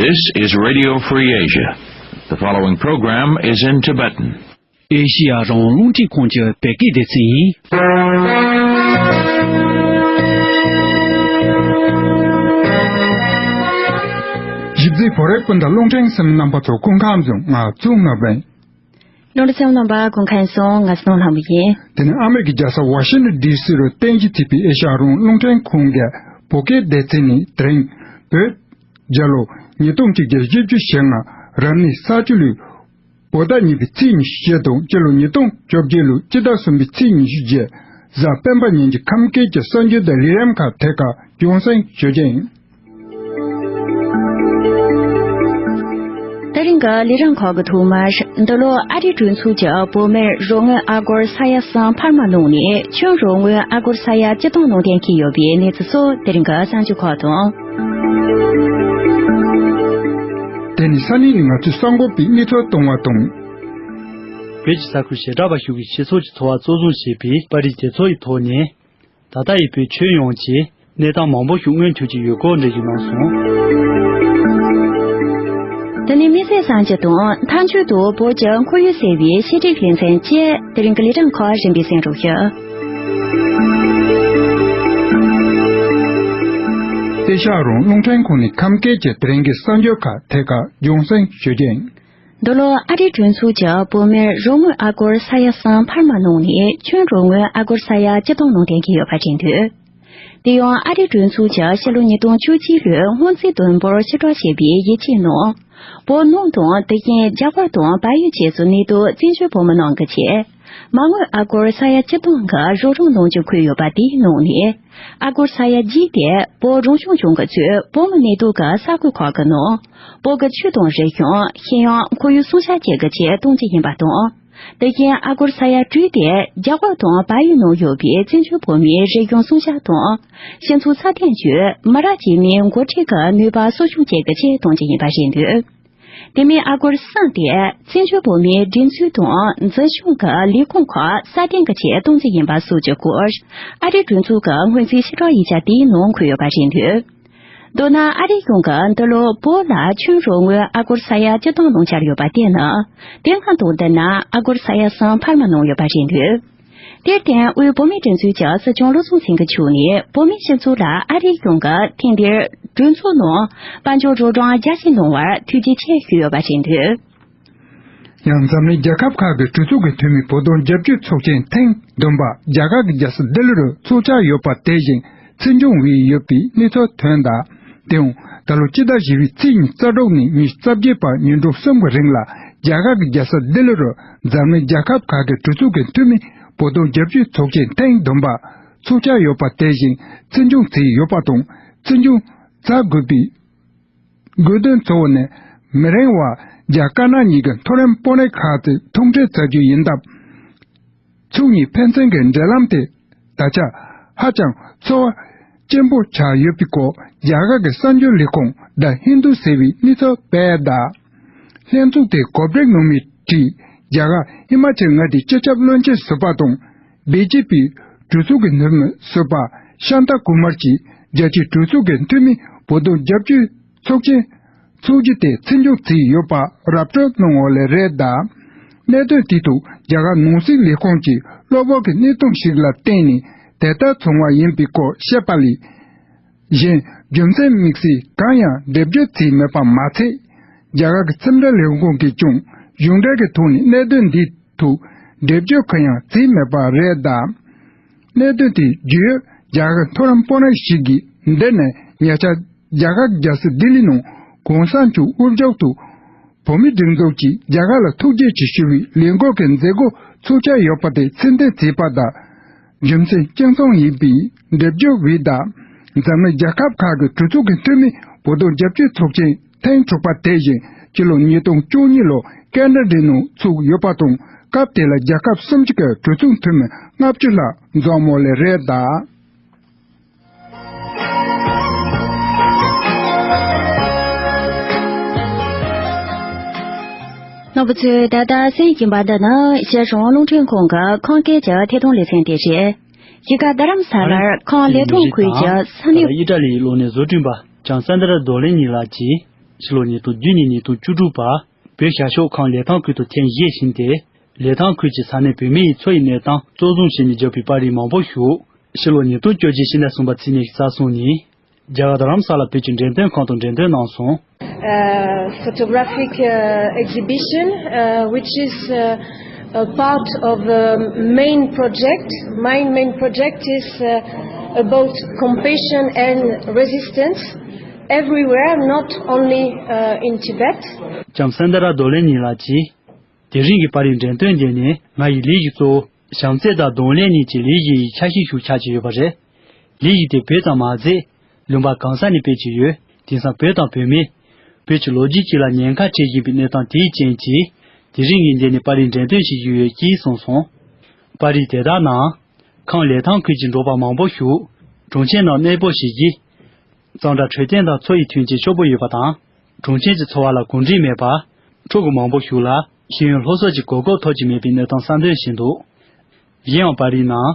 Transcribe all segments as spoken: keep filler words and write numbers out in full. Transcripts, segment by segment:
This is Radio Free Asia. The following program is in Tibetan. ཨེ་ཤི་ཡ་རང་དབང་རླུང་འཕྲིན་ཁང་གི་བོད་སྐད་སྡེ་ཚན་ཡིན། ཞིབ་འཇུག་བོད་རིགས་སྤུན་ཟླ་རླུང་འཕྲིན་གསན་མི་རྣམ་པ་ཚོ་སྐུ་ཁམས་བཟང་། ང་ཚོ་ནོར་བུ་ཡིན། རྣམ་པ་ཚོ་རྣམ་པ་སྐུ་ཁམས་བཟང་། ང་ཚོ་ལྷ་མོ་ཡིན། དེ་ནས་ཨ་མེ་རི་ཀའི་རྒྱལ་ས་ཝ་ཤིང་ཊོན་ཌི་སི་རུ་རྟེན་གཞི་བྱས་པའི་ཨེ་ཤ་ཡ་རང་དབང་རླུང་འཕྲིན་ཁང་གི་བོད་སྐད་སྡེ་ཚན་ནས་དེ་རིང་བོད་རྒྱལ་ལོ་ཉིས་སྟོང་གཅིག་བརྒྱ་བཞི་བཅུ་ཞེ་ལྔ་རབ་གནས་ས་བྱི་ལོའི་བོད་ཟླ་གཉིས་པའི་ཚེས་ཉི་ཤུ་རྩ་བཞི་དང་སྤྱི་ལོ་ཉིས་སྟོང་བཅོ་བརྒྱད་ལོའི་སྤྱི་ཟླ་གསུམ་པའི་ཚེས་ཉི་ཤུ་རྩ་བཞི་གཟའ་སྤེན་པ་ཉིན་གྱི་ཁམས་སྐད་ཀྱི་གསར་འགྱུར་དང་ལས་རིམ་ཁག་ཐད་ཀར་རྒྱང་སྲིང་ཞུ་རྒྱུ་ཡིན། དེ་རིང་གི་ལས་རིམ་ཁག་གི་ཐོག་མར། འདི་ལོ་ཨ་རིའི་གྲོས་ཚོགས་ཀྱིས་བོད་མིར་རོགས་དངུལ་ཨ་སྒོར་ས་ཡ་གསུམ་འཕར་མ་གནང་ནས་ཁྱོན་རོགས་དངུལ་ཨ་སྒོར་ས་ཡ་བཅུ་སྟོང་གནང་གཏན་འཁེལ་ཡོད་པའི་གནས་ཚུལ་སོགས་དེ་རིང་གི་གསར་འགྱུར་ཁག་དང་། དེ་ནས་ས་གནས་ནས་ང་ཚོའི་གསར་འགོད་པས་གནས་ཚུལ་བཏང་བ་དང་། བོད་ཀྱི་ས་ཁུལ་ཞེ་དྲག་པ་ཞིག་གི་སྤྱི་ཚོགས་ཀྱི་འཚོ་བ་གཙོ་བཟུང་བྱེད་པའི་པར་རིས་དེ་ཚོ་ཡི་ཐོག་ནས། ད་ལྟ་ཡི་བོད་ཁྱོན་ཡོངས་ཀྱི་གནས་སྟངས་མང་པོ་ཞིག་མངོན་གྱུར་གྱི་ཡོད་སྐོར་འགྲེལ་བརྗོད་གནང་སོང་། དེ་ནས་དམིགས་བསལ་གསར་འགྱུར་དང་། མཐའ་མཇུག་ཏུ་བོད་ཀྱི་ཁོར་ཡུག་ཟེར་བའི་བཤད་སྒྲིག་ལེ་ཚན་བཅས་དེ་རིང་གི་ལས་རིམ་ཁག་རིམ་པས་གསན་རོགས་ཞུ། ཨེ་ཤ་ཡ་རང་དབང་རླུང་འཕྲིན་ཁང་ནས་ཁམས་སྐད་ཀྱི་དེ་རིང་གི་གསར་འགྱུར་ཁག་ཐད་ཀར་རྒྱང་སྲིང་ཞུ་རྒྱུ་ཡིན། འདི་ལོ་ཨ་རིའི་གྲོས་ཚོགས་ཀྱིས་བོད་མིར་རོགས་དངུལ་ཨ་སྒོར་ས་ཡ་གསུམ་འཕར་མ་གནང་ནས་ཁྱོན་རོགས་དངུལ་ཨ་སྒོར་ས་ཡ་བཅུ་སྟོང་གནང་གཏན་འཁེལ་ཡོད་པ་དྲན་འདུག་དེ་ཡང་ཨ་རིའི་གྲོས་ཚོགས་ཀྱིས་ཕྱི་ལོ་ཉིས་སྟོང་བཅུ་གཅིག་ལོའི་སྔོན་རྩིས་བསྡོམས་འབོར་ཕྱིར་སྒྲོག་བྱས་པའི་ཡིག་ཆའི་ནང་། བོད་ནང་དང་དེ་བཞིན་རྒྱ་གར་དང་བལ་ཡུལ་བཅས་སུ་གནས་སྡོད་བཙན་བྱོལ་བོད་མི་རྣམས་ཀྱི་ཆེད། མ་དངུལ་ཨ་སྒོར་ས་ཡ་བཅུ་སྟོང་གི་རོགས་རམ་གནང་རྒྱུ་འཁོད་ཡོད་པ་དེའི་ནང་ནས། ཨ་སྒོར་ས་ཡ་བརྒྱད་དེ་བོད་རང་སྐྱོང་ལྗོངས་ཀྱི་གཙོས་བོད་མི་གནས་སྡོད་ཀྱི་ས་ཁུལ་ཁག་གི་ནང་། བོད་ཀྱི་ཆོས་དང་རིག་གཞུང་། ཤེས་ཡོན། ཁོར་ཡུག་སྲུང་སྐྱོབ་བཅས་ཀྱི་ཆེད་གཏོང་རྒྱུ་ཡིན་པ་དང་། དེ་བཞིན་ཨ་སྒོར་ས་ཡ་དྲུག་དེ་རྒྱ་གར་དང་བལ་ཡུལ་ནང་ཡོད་པའི་བཙན་བྱོལ་བོད་མིའི་རིག་གཞུང་སྲུང་སྐྱོབ་དང་། སྤྱི་ཚོགས་སྲ་བརྟན་བཅས་མི་རབས་རྗེས་མའི་འགོ་ཁྲིད་ཀྱི་ནུས་པ་གསོ་སྐྱོང་བཅས་ཀྱི་ཆེད་གཏོང་རྒྱུ་ཡིན་པ་རེད་འདུག་དེ་མིན་ཨ་སྒོར་གསུམ་དེ་བཙན་བྱོལ་བོད་མིའི་སྒྲིག་འཛུགས་དང་འཛིན་སྐྱོང་གི་ལས་ཁུངས་ཁག་སྲ་བརྟན་གྱི་ཆེད་གཏོང་རྒྱུ་ཡིན་པ་སོགས་ཀྱི་སྐོར་ཨ་རིའི་གྲོས་ཚོགས་ཀྱི་སྔོན་རྩིས་ཕྱིར་སྒྲོག་ཡིག་ཆ་དེའི་ནང་འཁོད་ཡོད་པ་རེད་འདུག་མདོར་ན་ཨ་རིའི་གཞུང་གིས་འདི་ལོ་བོད་ལ་ཁྱོན་རོགས་དངུལ་ཨ་སྒོར་ས་ཡ་བཅུ་སྟོང་གནང་འཆར་ཡོད་པ་དེ་ནི། དེ་སྔ་དང་བསྡུར་ན་ཨ་སྒོར་ས་ཡ་གསུམ་འཕར་མ་གནང་ཡོད་པ་རེད་འདུག་དེར་བརྟེན་དབུས་བོད་མིའི་སྒྲིག་འཛུགས་ཀྱི་སྲིད་སྐྱོང་བློ་བཟང་སེང་གེ་མཆོག་ནས་བོད་མིའི་སྤྱི་ཚོགས་ལ་ཨ་རིའི་གཞུང་གིས་ཐེངས་འདིར་གྲོས་ཚོགས་ནང་དཔལ་འབྱོར་རོགས་རམ་རྒྱ་ཆེ་གནང་བར་ཐུགས་རྗེ་ཆེ་ཞུས་ཡོད་པ་རེད་འདུག་ཡང་འཛམ་གླིང་རྒྱལ་ཁབ་ཁག་གི་གྲོས་ཚོགས་ཀྱི་འཐུས་མི་བོད་དོན་རྒྱབ་སྐྱོར་ཚོགས་ཆེན་ཐེངས་བདུན་པ་རྒྱ་གར་གྱི་རྒྱལ་ས་ལྡི་ལི་རུ་འཚོགས་འཆར་ཡོད་པ་དེ་བཞིན་ཚོགས་འདུ་བྱས་ཡོད་པའི་གནས་ཚུལ་ཐོན་གདའ། དེའང་ད་ལོ་སྤྱི་ཟླ་བཞི་པའི་ཚེས་ཉི་ཤུ་རྩ་དྲུག་ནས་ཉི་ཤུ་རྩ་བརྒྱད་བར་ཉིན་གྲངས་གསུམ་གྱི་རིང་ལ་རྒྱ་གར་གྱི་རྒྱལ་ས་ལྡི་ལི་རུ་འཛམ་གླིང་རྒྱལ་ཁབ་ཁག་གི་གྲོས་ཚོགས་ཀྱི་འཐུས་མི་བོད་དོན་རྒྱབ་སྐྱོར་ཚོགས་ཆེན་ཐེངས་བདུན་པ་འཚོགས་འཆར་ཡོད་པ་དེ་བཞིན་ཚོགས་འདུ་བྱས་ཡོད་པ་དང་། ཚོགས་འདུ་བྱ་དགོས་པའི་དགོས་དོན་གཙོ་བོ་ནི། མི་རིང་བར་རྒྱ་དཀར་ནག་གཉིས་ཀྱི་མཐོ་རིམ་དཔོན་རིགས་ཁག་ཅིག་ཐུག་འཕྲད་བྱ་རྒྱུ་ཡིན་སྟབས། ཚོགས་གཉིས་ཕན་ཚུན་གྱི་འབྲེལ་ལམ་དེ་ད་ཆ་ཧ་ཅང་ཚོར་བ་སྐྱེན་པོ་ཆགས་ཡོད་པའི་སྐོར་རྒྱ་གར་གྱི་གསར་འགྱུར་ལས་ཁུངས་The Hindu་ཟེར་བའི་གནས་ཚུལ་སྤེལ་གདའ། ལྷན་ཚོགས་དེ་གོ་སྒྲིག་གནང་མི་གྲས་རྒྱ་གར་ཧི་མ་ཅལ་མངའ་སྡེའི་སྤྱི་ཁྱབ་བློན་ཆེན་ཟུར་པ་དང་། བི་ཇེ་པི་གྲོས་ཚོགས་ཀྱི་འཐུས་མི་ཟུར་པ་ཤཱན་ཏ་ཀུ་མར་གྱིས་རྒྱལ་སྤྱིའི་གྲོས་ཚོགས་ཀྱི་འཐུས་མི་བོད་དོན་རྒྱབ་སྐྱོར་ཚོགས་ཆེན་འཚོགས་རྒྱུ་དེ་ཚོགས་འདུ་བྱས་ཡོད་པ་ར་སྤྲོད་གནང་བ་ལས་རེད་གདའ། གནད་དོན་དེའི་ཐོག་རྒྱ་གར་ནང་སྲིད་ལས་ཁུངས་ཀྱིས་གློ་བུར་གྱི་གནད་དོན་ཞིག་ལ་བརྟེན་ནས་དེ་ལྟར་བྱུང་བ་ཡིན་པའི་སྐོར་བཤད་པ་ལས་གཞན་རྒྱུ་མཚན་དམིགས་བསལ་གང་ཡང་འགྲེལ་བརྗོད་བྱས་མེད་པ་མ་ཚད། རྒྱ་གར་གྱི་ཁྲིམས་འཛིན་ལས་ཁུངས་ཀྱིས་ཀྱང་གཞུང་འབྲེལ་གྱི་ཐོག་ནས་གནད་དོན་འདིའི་ཐོག་འགྲེལ་བརྗོད་གང་ཡང་བྱས་མེད་པ་རེད་གདའ། གནད་དོན་དེའི་རྒྱུས་ཡོད་རྒྱ་གར་མཐོ་རིམ་དཔོན་རིགས་ཤིག་གིས་འདི་ནས་ཉེ་ཆར་རྒྱ་གར་རྒྱལ་ས་ལྡི་ལི་ནང་གོང་ས་མཆོག་དབུ་བཞུགས་ཐོག་བོད་མིའི་སྒྲིག་འཛུགས་ཀྱིས་རྒྱ་གར་ལ་ཐུགས་རྗེ་ཆེ་ཞུ་བའི་ལས་འགུལ་གྱི་མཛད་སྒོ་འཚོགས་འཆར་ཡོད་པ་དེ་ཕྱིར་འཐེན་བྱས་པ་དང་། རྒྱུ་མཚན་གཅིག་མཚུངས་ཡིན་པའི་འགྲེལ་བརྗོད་འོས་དང་། འཛམ་གླིང་རྒྱལ་ཁབ་ཁག་གི་གྲོས་ཚོགས་ཀྱི་འཐུས་མི་བོད་དོན་རྒྱབ་སྐྱོར་ཚོགས་ཆེན་ཐེངས་དྲུག་པ་དེ་བཞིན་སྤྱི་ལོ་ཉིས་སྟོང་བཅུ་གཉིས་ལོ་ཀེ་ན་ཌའི་ནང་ཚོགས་ཡོད་པ་དང་། སྐབས་དེ་ལ་རྒྱལ་ཁབ་སུམ་ཅུ་གི་གྲོས་ཚོགས་འཐུས་མི་ལྔ་བཅུ་ལྷག་འཛོམས་པ་ལས་རེད་གདའ། རྣམ་པ་ཚོས་ད་ལྟ་གསན་བཞིན་པ་འདི་ནི་ཨེ་ཤེ་ཡ་རང་དབང་རླུང་འཕྲིན་ཁང་གི་ཁམས་སྐད་ཀྱི་ཐད་གཏོང་ལེ་ཚན་དེ་རེད། གཞིས་ཀ་རྡ་རམ་ས་ལར་ཁམས་ལས་ཐོག་ཁུལ་གྱི་ས་གནས། ཨི་ཏྲ་ལིའི་གློག་བརྙན་བཟོ་སྐྲུན་པ་ལྕམ་སན་དྲ་རྡོ་ལེན་ཉི་ལགས་ཀྱིས། ཕྱི་ལོ་ཉིས་སྟོང་བཅུ་གཉིས་ཉིས་སྟོང་བཅུ་དྲུག་བར་བོད་ཤར་ཕྱོགས་ཁམས་ལི་ཐང་ཁུལ་དུ་ཐེངས་བཞི་ཕྱིན་ཏེ། ལི་ཐང་ཁུལ་གྱི་ས་གནས་བོད་མི་ཡི་འཚོ་བའི་གནས་སྟངས་གཙོ་བཟུང་བྱས་ནས་བརྒྱབ་པའི་པར་རིས་མང་པོ་ཞིག་ཕྱི་ལོ་ཉིས་སྟོང་བཅོ་བརྒྱད་ཕྱི་ཟླ་གསུམ་པ་ཚེས་ཉི་ཤུ་རྩ་གསུམ་ཉིན། རྒྱ་གར་རྡ་རམ་ས་ལ་བོད་ཀྱི་འགྲེམས་སྟོན་ཁང་དུ་འགྲེམས་སྟོན་གནང་སོང་། Uh, photographic uh, exhibition, uh, which is uh, a part of a main project. My main project is uh, about compassion and resistance everywhere, not only uh, in Tibet. ལྕམ་སན་དྲ་རྡོ་ལེན་ཉི་ལགས་ཀྱིས། དེ་རིང་གི་པར་རིས་འགྲེམས་སྟོན་དེ་ནི་ང་ཡི་ལས་གཞི་གཙོ་བོ་བྱམས་བརྩེ་དང་གདོང་ལེན་གཉིས་ཀྱི་ལས་གཞི་ཡི་ཆ་ཤས་ཤིག་ཆགས་ཀྱི་ཡོད་པ་རེད། ལས་གཞི་དེ་བོད་ཙམ་མ་ཟད། ལུང་པ་གང་ས་ནས་སྤེལ་གྱི་ཡོད། དེང་སང་བོད་དང་བོད་མི། བོད་ཀྱི་ལོ་རྒྱུས་བཅས་ལ་ཉེན་ཁ་འཕྲད་བཞིན་པའི་གནས་སྟངས་དེའི་རྐྱེན་གྱིས། དེ་རིང་ངས་འདི་ནས་པར་རིས་འགྲེམས་སྟོན་བྱེད་ཀྱི་ཡོད་ཅེས་གསུངས་སོང་། པར་རིས་དེ་དག་ནང་། ཁམས་ལི་ཐང་ཁུལ་གྱི་འབྲོག་པ་མང་པོ་ཞིག་གྲོང་ཁྱེར་ནང་གནས་སྤོ་བྱས་རྗེས། གཙང་སྦྲ་འཕྲོད་བསྟེན་དང་འཚོ་བའི་མཐུན་རྐྱེན་སྐྱོ་པོ་ཡོད་པ་དང་། གྲོང་ཁྱེར་གྱི་འཚོ་བ་ལ་གོམས་འདྲིས་མེད་པར། ཕྲུ་གུ་མང་པོ་ཞིག་ལ་ཤེས་ཡོན་སློབ་གསོ་གྱི་གོ་སྐབས་ཐོབ་ཀྱི་མེད་པའི་གནས་སྟངས་གསལ་འདོན་བྱས་འདུག་གཞན་ཡང་པར་རིས་ནང་།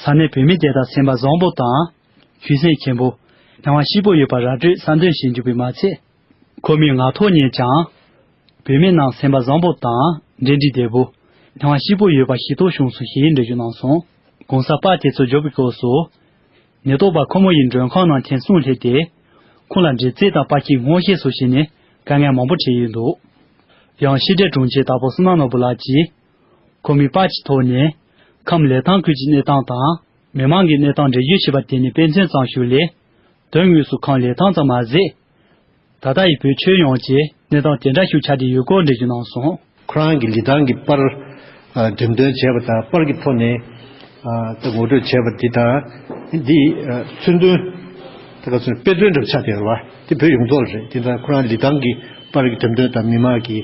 ས་གནས་བོད་མི་དེ་དག་སེམས་པ་བཟང་པོ་དང་། ཆོད་སེམས་ཆེན་པོ། སྣང་བ་སྐྱིད་པོ་ཡོད་པ་ར་སྤྲོད་གསལ་འདོན་བྱེད་འཇུག་པས་མ་ཚད། ཁོ་མོས་ངག་ཐོག་ནས་ཀྱང་། བོད་མི་རྣམས་སེམས་པ་བཟང་པོ་དང་། འབྲེལ་འདྲིས་བདེ་པོ། སྣང་བ་སྐྱིད་པོ་ཡོད་པ་ཤེས་རྟོགས་བྱུང་སོང་ཞེས་འགྲེལ་བརྗོད་གནང་སོང་། གོང་ས་པ་དེ་ཚོ་འབྱོར་བའི་སྐབས་སུ། ཉེན་རྟོག་པ་ཁོ་མོ་ཡི་མགྲོན་ཁང་ནང་ཐེངས་གསུམ་སླེབས་ཏེ། ཁོང་ལ་འདྲི་རྩད་དང་པར་ཆས་སྔོག་བཤེར་སོགས་བྱས་ནས་དཀའ་ངལ་མང་པོ་འཕྲད་ཡོད་འདུག་ཡང་ཕྱི་འབྲེལ་དྲུང་ཆེ་དྭགས་པོ་བསོད་ནམས་ནོར་བུ་ལགས་ཀྱིས། ཁོ་མོས་པར་གྱི་ཐོག་ནས། ཁམས་ལི་ཐང་ཁུལ་གྱི་གནས་སྟངས་དང་། མི་མང་གི་གནས་སྟངས་འགྲེལ་བརྗོད་བྱས་པ་དེ་ནི་དཔེ་མཚོན་ཙམ་ཞིག་ལས། དོན་དངོས་སུ་ཁམས་ལི་ཐང་ཙམ་མ་ཟད། ད་ལྟ་ཡི་བོད་ཁྱོན་ཡོངས་ཀྱི་གནས་སྟངས་དེ་འདྲ་ཞིག་ཆགས་བསྡད་ཡོད་སྐོར་འགྲེལ་བརྗོད་གནང་སོང་། ཁོ་རང་གི་ལི་ཐང་གི་པར་ཨ་འགྲེམས་སྟོན་བྱས་པ་དང་པར་གྱི་ཐོག་ནས་ཨ་ད་ངོ་སྤྲོད་བྱས་པ་འདི་དང་། འདི་ཨ་མཚོན་དོན་ད་ག་ཚོད་དཔེ་མཚོན་འདྲ་པོ་ཆགས་བསྡད་ཡོད་རེད་བ། དེ་བོད་ཡོངས་རྫོགས་ལ་རེད། དེ་ལྟར་ཁོ་རང་ལི་ཐང་གི་པར་གྱི་འགྲེམས་སྟོན་དང་མི་མང་གི་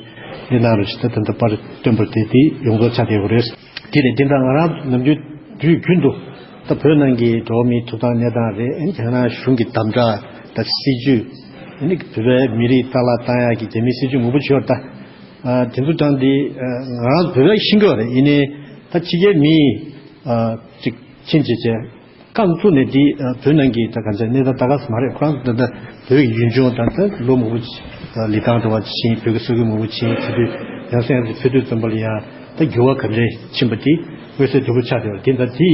གནས་སྟངས་རེད་ཞེས་ད་ད་ལྟ་པར་སྟོན་པར་དེ་དེ་ཡོངས་རྫོགས་ཆགས་བསྡད་ཡོད་རེད། དེ་ནས་དེ་འདྲ་ང་རང་ནམ་རྒྱུན་དུས་རྒྱུན་དུ་ད་བོད་ནང་གི་འགྲོ་བ་མིའི་ཐོབ་ཐང་གནས་སྟངས་རེད། ཨ་ནི་རྒྱ་ནག་གཞུང་གི་དམ་དྲག་དང་སྲིད་ཇུས། ཨ་ནི་བོད་པའི་མི་རིགས་ཏག་ལག་བཏང་ཡག་གི་རྒྱ་མིའི་སྲིད་ཇུས་མང་པོ་ཅིག་ཡོད་རེད་ད། ཨ་དེ་ཚོ་དང་དེ་ཨ་ང་རང་ཚོ་བོད་པས་ཤེས་ཀྱི་ཡོད་རེད། ཡིན་ནའི་ད་ཕྱི་རྒྱལ་མི་ཨ་ཅིག་ཕྱིན་བྱས་བྱས་རྐང་བཙུགས་ནས་དེ་ཨ་བོད་ནང་གི་ད་ག་ཚོད་གནས་སྟངས་ད་ག་ས་མ་རེད། ཁོ་རང་ཚོ་ད་ལྟ་བོད་ཀྱི་ཡུལ་ལྗོངས་དང་ད་ལོ་མང་པོ་ཅིག་ལི་ཐང་འགྲོ་བ་ཕྱིན། བོད་ཀྱི་ས་ཁུལ་མང་པོ་ཕྱིན། དེ་དུས་ཡང་སེ་ཡང་སེ་བོད་དུས་ཙམ་པ་ལ་ཡང་ད་འགྱུར་བ་ག་འདྲས་ཕྱིན་པ་དེ་མངོན་གསལ་དོད་པོ་ཆགས་བསྡད་པ་དེ། ད་དེ་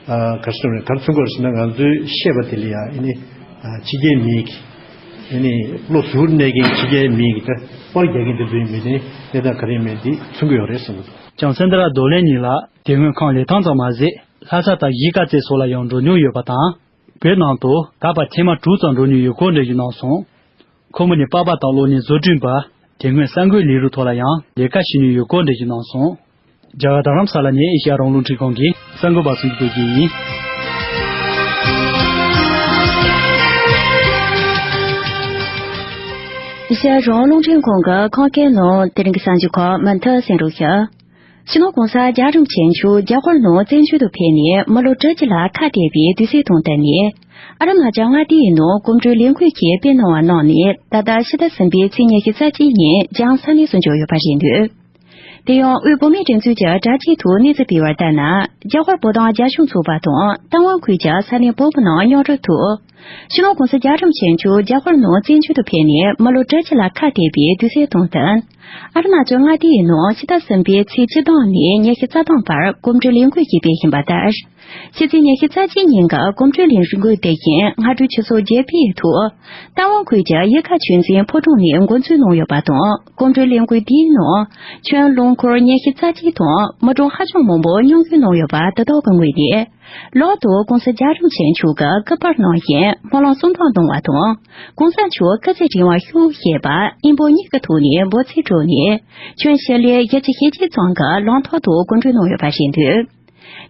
ཨ་ག་རེ་ཟེར་དགོས་རེད། ག་རེ་མཚོན་གྱི་ཡོད་རེད་ཟེར་ན། ང་ཚོས་བཤད་པ་དེ་ལ་ཡང་ཨ་ནི་ཨ་ཕྱི་རྒྱལ་མི་གི་ཨ་ནི་བློ་གཟུར་གནས་མཁན་ཕྱི་རྒྱལ་མི་གི་ད་པར་རྒྱག་མཁན་དེ་ཚོ་ཡིན་མིན་དེ་གནས་སྟངས་ག་རེ་ཡིན་མིན་དེ་མཚོན་གྱི་ཡོད་རེད་བསམ་གྱི་འདུག་ལྕམ་སན་དྲ་རྡོ་ལེན་ཉི་ལགས་དེ་སྔོན་ཁམས་ལི་ཐང་ཙམ་མ་ཟད། ལྷ་ས་དང་གཞིས་ཀ་རྩེ་སོགས་ལ་ཡང་འགྲོ་མྱོང་ཡོད་པ་དང་། བོད་ནང་དུ་ད་བར་ཐེངས་མ་དྲུག་ཙམ་འགྲོ་མྱོང་ཡོད་སྐོར་འགྲེལ་བརྗོད་གནང་སོང་། ཁོ་མོ་ནི་པར་པ་དང་གློག་བརྙན་བཟོ་སྐྲུན་པ། དེ་སྔོན་གསར་འགོད་ལས་རིགས་ཐོག་ལ་ཡང་ལས་ཀ་བྱེད་མྱོང་ཡོད་སྐོར་འགྲེལ་བརྗོད་གནང་སོང་། རྒྱ་གར་རྡ་རམ་ས་ལ་ནས་ཨེ་ཤ་ཡ་རང་དབང་རླུང་འཕྲིན་ཁང་གི་གསར་འགོད་པ་སུ་འཇུ་རྡོ་རྗེ་ཡིན། ཨེ་ཤ་ཡ་རང་དབང་རླུང་འཕྲིན་ཁང་གི་ཁམས་སྐད་ནང་དེ་རིང་གི་གསར་འགྱུར་ཁག་མུ་མཐུད་གསན་རོགས་ཞུ། སྤྱི་ནོར་༸གོང་ས་༸རྒྱལ་བ་རིན་པོ་ཆེ་མཆོག་རྒྱ་གར་ནང་བཙན་བྱོལ་དུ་ཕེབས་ནས་མི་ལོ་བཅུ་གཅིག་ལ་ཁ་གཏད་པའི་དུས་ཚོད་དང་བསྟུན་ནས། ཨ་རུ་ན་ཅལ་མངའ་སྡེའི་ནང་གོམ་བགྲོད་ལས་འགུལ་ཞིག་སྤེལ་གནང་བ་གནང་ནས། ད་ལྟ་ཕྱི་ཟླ་གསུམ་པའི་ཚེས་ཉི་ཤུ་རྩ་གཅིག་ཉིན་རྒྱང་ས་གནས་སུ་འབྱོར་ཡོད་པ་རེད་འདུག་དེ་ཡང་དབུས་བོད་མིའི་སྒྲིག་འཛུགས་ཀྱི་དྲ་རྒྱའི་ཐོག་གནས་ཚུལ་སྤེལ་བར་ལྟར་ན། རྒྱ་གར་བོད་དོན་རྒྱབ་སྐྱོར་ཚོགས་པ་དང་རྟ་དབང་ཁུལ་གྱི་ས་གནས་བོད་མི་རྣམས་མཉམ་རུབ་ཐོག་སྤྱི་ནོར་༸གོང་ས་༸རྒྱལ་བ་རིན་པོ་ཆེ་མཆོག་རྒྱ་གར་ནང་བཙན་བྱོལ་དུ་ཕེབས་ནས་མི་ལོ་བཅུ་གཅིག་ལ་ཁ་གཏད་པའི་དུས་ཚོད་དང་བསྟུན། ཨ་རུ་ན་ཅལ་མངའ་སྡེའི་ནང་ཕྱི་ཟླ་གསུམ་པའི་ཚེས་བཅུ་ཐམ་ནས་ཉི་ཤུ་རྩ་ཐམ་བར་གོམ་བགྲོད་ལས་འགུལ་ཞིག་སྤེལ་བཞིན་པ་ལྟར། ཕྱི་ཚེས་ཉི་ཤུ་རྩ་གཅིག་ཉིན་གྱི་གོམ་བགྲོད་ལས་འགུལ་དེ་བཞིན་སྔ་དྲོའི་ཆུ་ཚོད་བརྒྱད་པའི་ཐོག་རྟ་དབང་ཁུལ་གྱི་གཡུལ་ཁ་ཆོས་འཛིན་ཕོ་བྲང་ནས་འགོ་འཛུགས་གནང་ཡོད་པ་དང་། གོམ་བགྲོད་ལས་འགུལ་འདིའི་ནང་ཁྱོན་རླངས་འཁོར་ཉི་ཤུ་རྩ་གཅིག་དང་མི་གྲངས་ཧ་ཅང་མང་པོ་མཉམ་ཞུགས་གནང་ཡོད་པ་དེ་དག་གི་ངོས་ནས། ལག་ཏུ་༸གོང་ས་༸རྒྱལ་བ་རིན་པོ་ཆེ་མཆོག་གི་སྐུ་པར་གནང་བཞིན་སྨོན་ལམ་གསུང་སྟངས་གནང་བ་དང་། ༸གོང་ས་མཆོག་སྐུ་ཚེ་རིང་བར་ཤོག་ཞེས་པ་དབྱིན་པོ་གཉིས་ཀྱི་ཐོག་ནས་འབོད་ཚིག་བསྒྲགས་ནས། ཁྱོན་ཞི་ལུས་བཞི་བཅུ་ཞེ་གཅིག་ཙམ་གྱི་ལམ་ཐོག་ཏུ་གོམ་བགྲོད་གནང་ཡོད་པ་རེད་འདུག་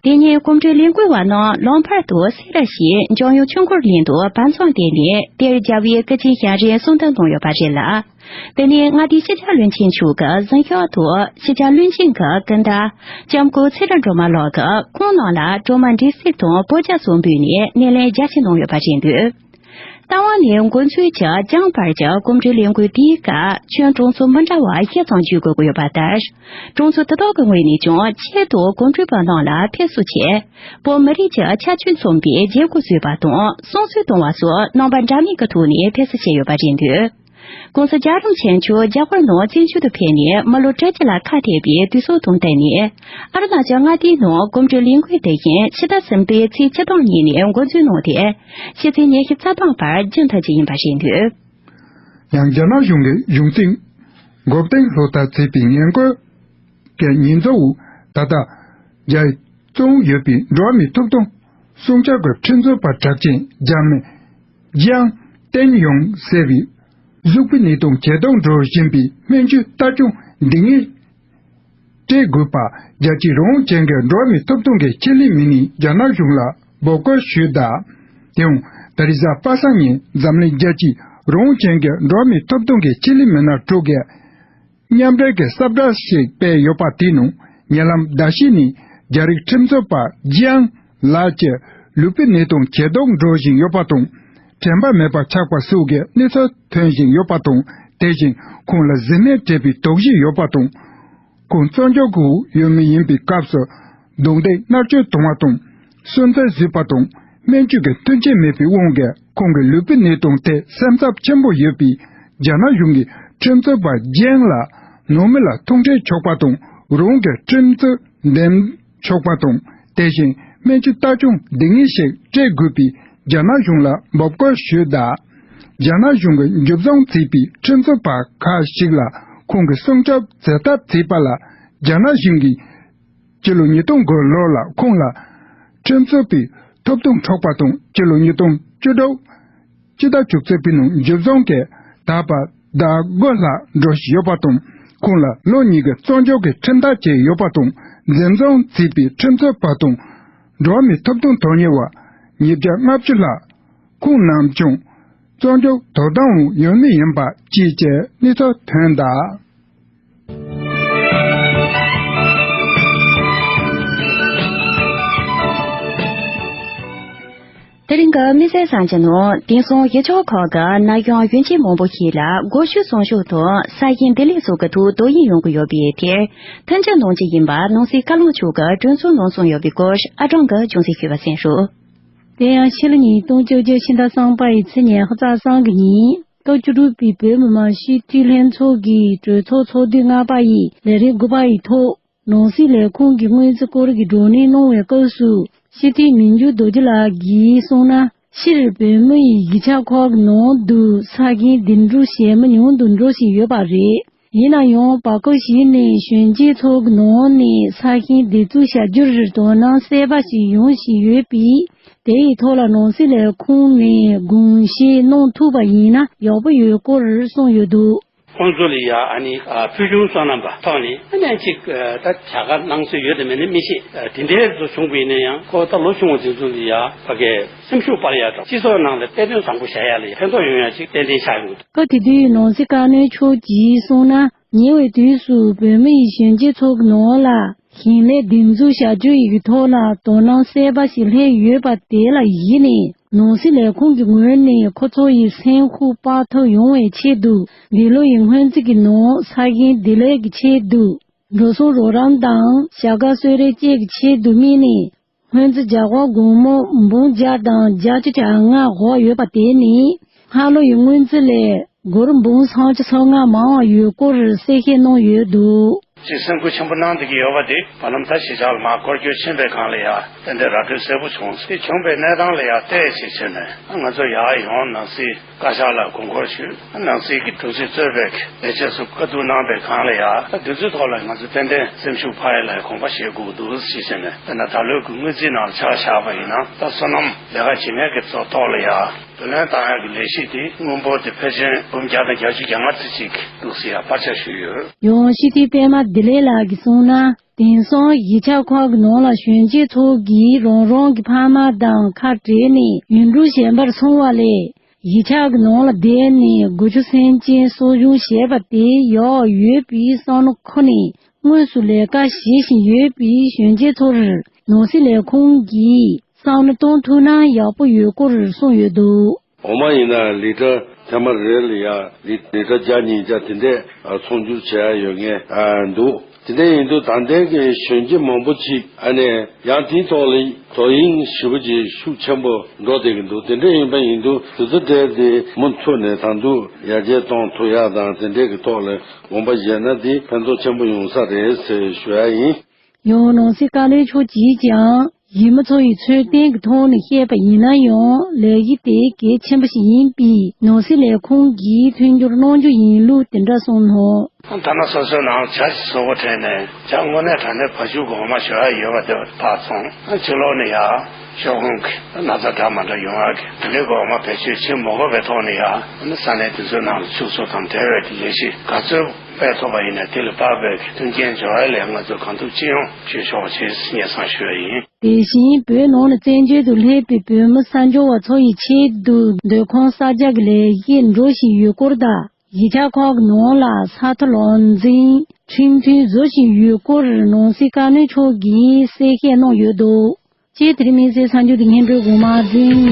དེ་ཉིན་གོམ་བགྲོད་ལས་འགུལ་བ་རྣམས་ལམ་བར་དུ་སེ་ར་བྱེས་འཇང་དབྱངས་ཆོས་འཁོར་གླིང་དུ་བར་མཚམས་བསྡད་ནས་དེར་རྒྱལ་བའི་སྐུ་ཚེ་ཞབས་རིང་གསུང་འདོན་གནང་ཡོད་པ་རེད་ལ། དེ་ནས་མངའ་སྡེའི་སྤྱི་ཁྱབ་བློན་ཆེན་མཆོག་གི་གཟིམ་ཤག་ཏུ་སྤྱི་ཁྱབ་བློན་ཆེན་གྱི་སྐུ་ཟླ་ལྕམ་སྐུ་ཚེ་རིང་སྒྲོལ་མ་ལགས་ཀྱིས་ཁོང་རྣམས་ལ་གྲོ་མ་འབྲས་སིལ་དང་པོ་ཇ་སོགས་འབུལ་ནས་སྣེ་ལེན་རྒྱ་ཆེ་གནང་ཡོད་པ་རེད་འདུག་རྟ་དབང་ནས་འགོ་འཛུགས་ཀྱི་རྒྱང་བར་གྱི་གོམ་བགྲོད་ལས་འགུལ་དེའི་སྐབས་ཁྱོན་གྲོང་ཚོ་མི་འདྲ་བ་བཞི་ཙམ་བརྒྱུད་དགོས་ཀྱི་ཡོད་པ་ལྟར། གྲོང་ཚོ་དེ་དག་གི་ངོས་ནས་ཀྱང་ཆེད་དུ་གོམ་བགྲོད་པ་རྣམས་ལ་ཕེབས་བསུ་ཆེད། བོད་མི་རིགས་ཀྱི་ཁྱད་ཆོས་མཚོན་པའི་བརྗེ་སྒོ་བཟོས་པ་དང་བསང་གསོལ་གཏོང་བ་སོགས་རྣམ་པ་འདྲ་མིན་གྱི་ཐོག་ནས་ཕེབས་བསུ་བྱས་ཡོད་པ་རེད་འདུག ༸གོང་ས་རྒྱལ་བ་རིན་པོ་ཆེ་མཆོག་རྒྱ་གར་ནང་བཙན་བྱོལ་དུ་ཕེབས་ནས་མི་ལོ་བཅོ་བརྒྱད་ལ་ཁ་གཏད་པའི་དུས་ཚོད་དང་བསྟུན་ནས། ཨ་རུ་ན་ཅལ་མངའ་སྡེའི་ནང་གོམ་བགྲོད་ལས་འགུལ་དེ་བཞིན་ཕྱི་ཟླ་གསུམ་པའི་ཚེས་བཅུ་དང་གཉིས་ནས་འགོ་འཛུགས་གནང་སྟེ། ཕྱི་ཚེས་ཉི་ཤུ་རྩ་གྲངས་བར་རྒྱུན་མཐུད་རྒྱུ་ཡིན་པ་རེད་འདུག་ཡང་རྒྱ་ནག་གཞུང་གི་གཞུང་འཛིན་གོ་བསྟན་ལྷོ་ཐར་གཙོས་པའི་ངན་སྐུལ་གྱི་ཉེས་འཛུགས་འོག་ད་ལྟ་རྒྱ་ཡི་བཙོན་ཡོད་པའི་འགྲོ་བ་མིའི་ཐོབ་ཐང་སྲུང་སྐྱོབ་ཀྱི་ཁྲིམས་རྩོད་པ་གྲགས་ཅན་འཇར་མན་ཇིའང་ཏེན་ཡོང་ཟེར་བའི་གཟུགས་པོའི་ནད་དུག་ཇེ་སྡུག་འགྲོ་བཞིན་པའི་སྨན་བཅོས་ལྟ་སྐྱོང་སྡུག་བསྔལ་སྤྲད་དགོས་པ། རྒྱལ་སྤྱིའི་རང་དབང་ཅན་གྱི་འགྲོ་བ་མིའི་ཐོབ་ཐང་གི་ཆེད་ལས་མི་སྣས་རྒྱ་ནག་གཞུང་ལ་འབོད་སྐུལ་ཞུས་གདའ། དེའང་ད་རེས་གཟའ་པ་སངས་ཉིན་འཛམ་གླིང་རྒྱལ་སྤྱིའི་རང་དབང་ཅན་གྱི་འགྲོ་བ་མིའི་ཐོབ་ཐང་གི་ཆེད་ལས་མི་སྣ་དྲུག་གིས་མཉམ་འབྲེལ་གྱི་གསལ་བསྒྲགས་ཤིག་སྤེལ་ཡོད་པ་དེའི་ནང་། ཉེ་ལམ་ཟླ་ཕྱེད་ནས་རྒྱ་རིགས་ཁྲིམས་རྩོད་པ་ཇིའང་ལགས་ཀྱི་ལུས་པོའི་ནད་དུག་ཇེ་སྡུག་འགྲོ་བཞིན་ཡོད་པ་དང་། དྲན་པ་མེད་པར་ཆགས་པ་སོགས་ཀྱི་གནས་ཚུལ་ཐོན་བཞིན་ཡོད་པ་དང་། དེ་བཞིན་ཁོང་ལ་གཟི་སྨན་སྤྲད་པའི་དོགས་གཞི་ཡོད་པ་དང་། ཁོང་བཙོན་འཇུག་གི་འོག་ཡོད་མུས་ཡིན་པའི་སྐབས་སུ་རྡུང་རྡེག་མནར་གཅོད་བཏང་བ་དང་། སུན་གཙེར་བཟོས་པ་དང་། སྨན་བཅོས་ཀྱི་མཐུན་རྐྱེན་མེད་པའི་དབང་གིས་ཁོང་གི་ལུས་པོའི་གནས་སྟངས་ཐད་སེམས་འཚབ་ཆེན་པོ་ཡོད་པས། རྒྱ་ནག་གཞུང་གིས་ཁྲིམས་རྩོད་པ་ཇིའང་ལགས་ནང་མི་ལ་ཐུག་འཕྲད་ཆོག་པ་དང་། རང་གི་ཁྲིམས་རྩོད་འདེམས་ཆོག་པ་དང་། དེ་བཞིན་སྨན་བཅོས་ལྟ་སྐྱོང་སྡུག་བསྔལ་ཞིག་སྤྲད་དགོས་པའི་རྒྱ་ནག་གཞུང་ལ་འབོད་སྐུལ་ཞུས་གདའ། རྒྱ་ནག་གཞུང་གི་འཇུ་བཟུང་བྱས་པའི་ཁྲིམས་རྩོད་པ་ཁག་ཞིག་ལ་ཁོང་གི་སྲུང་སྐྱོབ་བྱེད་ཐབས་བྱས་པ་ལ། རྒྱ་ནག་གཞུང་གིས་སྤྱི་ལོ་ཉིས་སྟོང་དགུ་ལོ་ལ་ཁོང་ལ་ཁྲིམས་རྩོད་པའི་ཐོབ་ཐང་འཕྲོག་པ་དང་། སྤྱི་ལོ་ཉིས་སྟོང་བཅུ་དྲུག་སྤྱི་ཟླ་བཅུ་གཅིག་པའི་ནང་འཇུ་བཟུང་གིས་ད་བར་ཟླ་དགུ་ལྷག་འགྲོ་བཞིན་ཡོད་པ་དང་། ཁོང་ལ་ལོ་གཉིས་ཀྱི་བཙོན་འཇུག་གི་ཁྲིམས་ཐག་བཅད་ཡོད་པ་དང་། འཛིན་བཟུང་བྱས་པའི་ཁྲིམས་རྩོད་པ་དང་འགྲོ་བ་མིའི་ཐོབ་ཐང་དོན་གཉེར་བ་ཉིས་བརྒྱ་ལྔ་བཅུ་ལྷག་ཁོང་རྣམས་ཀྱང་བཙོན་འཇུག་དོ་དམ་འོག་ཡོད་མུས་ཡིན་པ་བཅས་ཀྱི་གནས་ཚུལ་ཐོན་གདའ། དེ་རིང་གི་དམིགས་བསལ་གསར་འགྱུར་ནང་། དེང་སང་གཞིས་ཆགས་ཁག་གི་ན་གཞོན་གཞོན་སྐྱེས་མང་པོ་ཞིག་ལ་སྒོ་ཕྱུགས་སྲུང་སྐྱོབ་དང་ས་ཞིང་བདེ་ལེགས་སོགས་ཀྱི་ཐོག་དོ་དབྱིངས་ཡོང་གི་ཡོད་པའི་ཐད། མཐུན་འགྱུར་གནང་རྒྱུ་ཡིན་པ་ནང་སྲིད་བཀའ་བློན་མཆོག་གིས་གྲོས་ཚོགས་ནང་གསུངས་ཡོད་པའི་སྐོར། ཨ་ཀྲང་གིས་ཅུང་ཟད་ཞུས་པ་གསན་ཞུ། དེ་ཡང་ཕྱི་ལོ་ཉིས་སྟོང་བཅོ་བརྒྱད་ཕྱི་ཟླ་གསུམ་པའི་ཚེས་ཉི་ཤུ་རྩ་གསུམ་གྱི་ཉིན། སྐབས་བཅུ་དྲུག་པའི་བོད་མི་མང་སྤྱི་འཐུས་ལྷན་ཚོགས་ཀྱི་གྲོས་ཚོགས་ཚོགས་དུས་ལྔ་པ་ཡི་ལས་རིམ་དགུ་པ་ཡི་ཐོག་ནང་སྲིད་ལས་ཁུངས་ཀྱི་སྔོན་རྩིས་སྐོར་གྱི་བགྲོ་གླེང་གནང་བའི་སྐབས་སུ། སྤྱི་འཐུས་མི་འགྱུར་རྡོ་རྗེ་ལགས་ཀྱིས་གསུངས་ན། སྤྱིར་བོད་མི་ཡི་གཞིས་ཆགས་ཁག་གི་ནང་དུ་ས་ཞིང་སྡེབ་འཛུགས་བྱེད་མི་ཉུང་དུ་འགྲོ་བཞིན་ཡོད་པ་རེད། ཡིན་ན་ཡང་བར་སྐབས་ཤིག་ནས་གཞོན་སྐྱེས་ཚོ་གི་ནང་ནས་ས་ཞིང་སྡེབ་འཛུགས་བྱ་རྒྱུར་དོ་སྣང་གསར་པ་ཞིག་ཡོང་བཞིན་ཡོད་པས། དེ་ཡི་ཐོག་ལ་ནང་སྲིད་ལས་ཁུངས་ནས་དགོངས་བཞེས་གནང་ཐུབ་པ་ཡིན་ན་ཡག་པོ་ཡོད་སྐོར་གསུངས་ཡོད་འདུག་ཁོང་ཚོ་ལ་ཡ་ཨ་ནི་ཕུལ་བྱུང་སོ་ནམ་པ་ཐོག་ནས་ཨ་ནི་ཅིག་ད་བྱ་དགའ་གནང་སྲོལ་ཡོད་དམ་མེད་ན་མི་ཤེས། དེ་འདྲའི་ཚོ་བྱུང་བ་ཡིན་ན་ཡང་ཁོ་ད་ལོ་ཆུང་བ་དེ་ཚོ་ལ་ཡ་ཕ་གིའི་སེམས་ཤུགས་སྤར་ཡ་དང་སྤྱི་ཚོགས་ནང་ལ་གཏེར་སྟོན་བཟང་པོ་བཞག་ཡ་ལ་ཡ་ཕན་ཐོགས་ཡོང་ཡ་ཅིག་ཏན་ཏན་ཆགས་ཡོང་གི་འདུག་སྐབས་དེ་དུས་ནང་སྲིད་བཀའ་བློན་མཆོག་གིས་གསུངས་ན། ཉེ་བའི་དུས་སུ་བོད་མི་ཡི་གཞོན་སྐྱེས་ཚོ་གི་ནང་ལ་ཞིང་ལས་སྡེབ་འཛུགས་བྱ་རྒྱུ་ཡི་ཐོག་ལ་དོ་སྣང་གསར་པ་ཞིག་སླེབས་ཡོད་པ་དེ་ལ་གཞིགས་ནས། ནང་སྲིད་ལས་ཁུངས་ཀྱི་ངོས་ནས་ཁོ་ཚོ་ཡི་སེམས་ཤུགས་སྤར་ཐབས་ཡོང་བའི་ཆེད་དུ། འདི་ལོ་ཡི་སྔོན་རྩིས་ཀྱི་ནང་ས་ཞིང་བདེ་ལེགས་ཀྱི་ཆེད་དུ། འགྲོ་སོང་རོགས་རམ་དང་བྱ་དགའ་གསོལ་རས་བཅས་ཀྱི་ཆེད་དུ་དམིགས་ནས། སྔོན་རྩིས་བྱ་དགའ་སྒོར་མོ་འབུམ་བརྒྱ་དང་བརྒྱད་ཅུ་གྱ་ལྔ་བགོས་ཡོད་པ་དེ་ནི། སྔ་ལོ་ཡི་སྔོན་རྩིས་ལས་སྒོར་འབུམ་སུམ་ཅུ་སོ་ལྔ་མང་བ་ཡོད་སྐོར་གསལ་བཤད་གནང་ཡོད་འདུག་ཅིག་སེམས་འགུལ་ཆེན་པོ་གནང་བསྡད་ཀྱི་ཡོད་པ་དེ་བར་ལམ་ད་གཞིས་ཆགས་ལ་མར་སྐོར་སྐྱོད་ཕྱིན་པའི་སྒང་ལ་ཡ་ཏན་ཏན་ར་སྤྲོད་གསལ་པོ་བྱུང་། དེ་བྱུང་བའི་གནས་སྟངས་ལ་ཡ་བལྟས་ཅིག་བྱས་ནས་ང་ཚོ་ཡར་ཡོང་ནང་སྲིད་བཀའ་ཤག་ལ་དགོངས་སྐོར་ཞུས། ནང་སྲིད་ཀྱི་དྲུང་ཆེ་གཙོས་པའི་ལས་བྱེད་ཚོ་བཀའ་བསྡུར་གནང་པའི་སྒང་ལ་ཡ་ད་འདི་ཚོའི་ཐོག་ལ་ང་ཚོ་ཏན་ཏན་སེམས་ཤུགས་འཕར་ཡ་ལ་དགོངས་པ་བཞེས་དགོས་ཀྱི་འདུག་ཅེས་བྱས་ནས། དཔེར་ན་ད་ལོའི་གི་སྔོན་རྩིས་ནང་ལ་ཆ་བཞག་པ་ཡིན་ན་ད་སོ་ནམ་ལས་ཀ་བྱེད་མཁན་གྱི་ཚོ་ཐོག་ལ་ཡ་བུ་ལོན་བཏང་ཡ་གི་ལས་གཞི་དེ་དངུལ་འབོར་དེ་ཕལ་ཆེར་འབུམ་བརྒྱ་དང་བརྒྱད་ཅུ་གྱ་ལྔ་ཙམ་ཅིག་འདུག་ཟེར་ཡ་བར་ཆ་ཞུས་ཡོད། ཡང་སྤྱི་འཐུས་པད་མ་བདེ་ལེགས་ལགས་ཀྱིས་གསུངས་ན། དེང་སང་གཞིས་ཆགས་ཁག་གི་ནང་ལ་གཞོན་སྐྱེས་ཚོ་གིས་རང་རང་གི་ཕ་མ་དང་ཁ་བྲལ་ནས་ཡུལ་གྲུ་གཞན་པར་སོང་བ་ལས། གཞིས་ཆགས་ཀྱི་ནང་ལ་བསྡད་ནས་སྒོ་ཕྱུགས་སེམས་ཅན་གསོ་སྐྱོང་བྱས་པ་དེ་ཡག་ཡོད་པའི་བསམ་བློ་འཁོར་ནས་དངོས་སུ་ལས་ཀ་བྱེད་བཞིན་ཡོད་པའི་གཞོན་སྐྱེས་ཚོར་ནང་སྲིད་ལས་ཁུངས་ཀྱིས་བསམ་བློ་གཏོང་ཐུབ་ན་ཡག་པོ་ཡོད་སྐོར་གསུངས་ཡོད་འདུག་འོ་མ་ཡིན་ན་ལི་ཊར་ཐེངས་མ་རེ་ལ་ཡ་ལི་ལི་ཊར་བརྒྱ་ཉིས་བརྒྱ་དེ་འདྲས་ཚོང་སྒྱུར་བྱེད་ཡ་ཡོད་ངེས་འདུག་དེ་འདྲ་ཡིན་དུས་ད་ལྟའི་གི་གཞོན་སྐྱེས་མང་པོ་ཅིག་ཨ་ནི་ཡང་དེའི་ཐོག་ལ་དོ་དབྱིངས་ཞེ་པོ་ཅིག་ཤུགས་ཆེན་པོ་འགྲོ་བསྡད་ཀྱི་འདུག་དེ་འདྲ་ཡིན་པ་ཡིན་དུས་དུས་ཚོད་དེ་དེ་མུ་མཐུད་ནས་ད་དུང་ཡར་རྒྱས་གཏོང་ཐུབ་ཡག་དང་དེ་འདྲའི་གི་ཐོག་ལ་དགོངས་པ་བཞེས་ན་དེ་ཕན་ཐོགས་ཆེན་པོ་ཡོང་ས་རེད་ཟེར་ཞུ་ཡག་ཡིན། ཡང་ནང་སྲིད་བཀའ་བློན་མཆོག་གིས་ཀྱང་ཡུལ་མི་ཚོ་ཡི་འཚོ་རྟེན་གྱི་ཐོག་ནས་བཤད་པ་ཡིན་ན་ཡང་ལས་གཞི་དེ་གལ་ཆེན་པོ་ཞིག་ཡིན་པས་ནང་སྲིད་ལས་ཁུངས་ཀྱིས་མཐུན་འགྱུར་གནང་རྒྱུ་ཡིན་ལུགས་དེ་འདྲ་གསུངས་སོང་། ཐ་ན་སོ་སོའི་ནང་ཇ་ཞིག་བཟོ་དགོས་དྲན་ནས་ཇ་དངོས་གནས་དྲང་གནས་བ་ཕྱུགས་གོང་མ་ཞོ་ཡག་ཡོད་པ་དེ་ཕར་ཚོང་ཕྱི་ལོགས་ནས་ཡ་ཤོག་ཁུངས་ཀྱི་ན་ཚ་འདྲ་མ་འདྲ་ཡོང་ཡག་གི་དེ་འདྲའི་གོང་མ་བེད་སྤྱོད་བྱེད་མ་དགོས་པའི་ཐོག་ནས་ཡ་ཨ་ནི་ས་གནས་དེ་ཚོའི་ནང་ལ་ཕྱུགས་འཚོ་དང་འབྲེལ་བའི་ལས་གཞི་ག་ཚོད་སྤེལ་ཐུབ་པ་ཡིན་ན་དེ་ལ་དཔག་པའི་མཐུན་རྐྱེན་སྦྱོར་བ་ལས་ང་ཚོས་གང་ཐུབ་ཅི་ཡོང་བྱེད་ཆོག་ཅེས་སྙན་སེང་ཞུ་བ་ཡིན། དེ་བཞིན་བོད་ནང་ལ་བཙན་བྱོལ་དུ་སླེབས་པའི་བོད་མི་གསར་འབྱོར་བ་ཚོ་ཡི་ཆེད་དུ་སྡོད་ཁང་གསར་རྒྱག་གི་ལས་གཞི་འགྲོ་བཞིན་ཡོད་སྐོར་དང་། གཞིས་ཆགས་ཁག་གི་ནང་ལ་ས་མཐོ་ལམ་འཛིན་ཁྲིམས་མཐུན་བཟོ་བཞིན་ཡོད་སྐོར་ནང་སྲིད་བཀའ་བློན་མཆོག་གིས་གསལ་བཤད་གནང་ཡོད་འདུག་ཅེས་དེ་རིང་མི་ཚེའི་གསར་འགྱུར་དེ་སྙན་སྒྲོན་གོང་མ་འཛིན།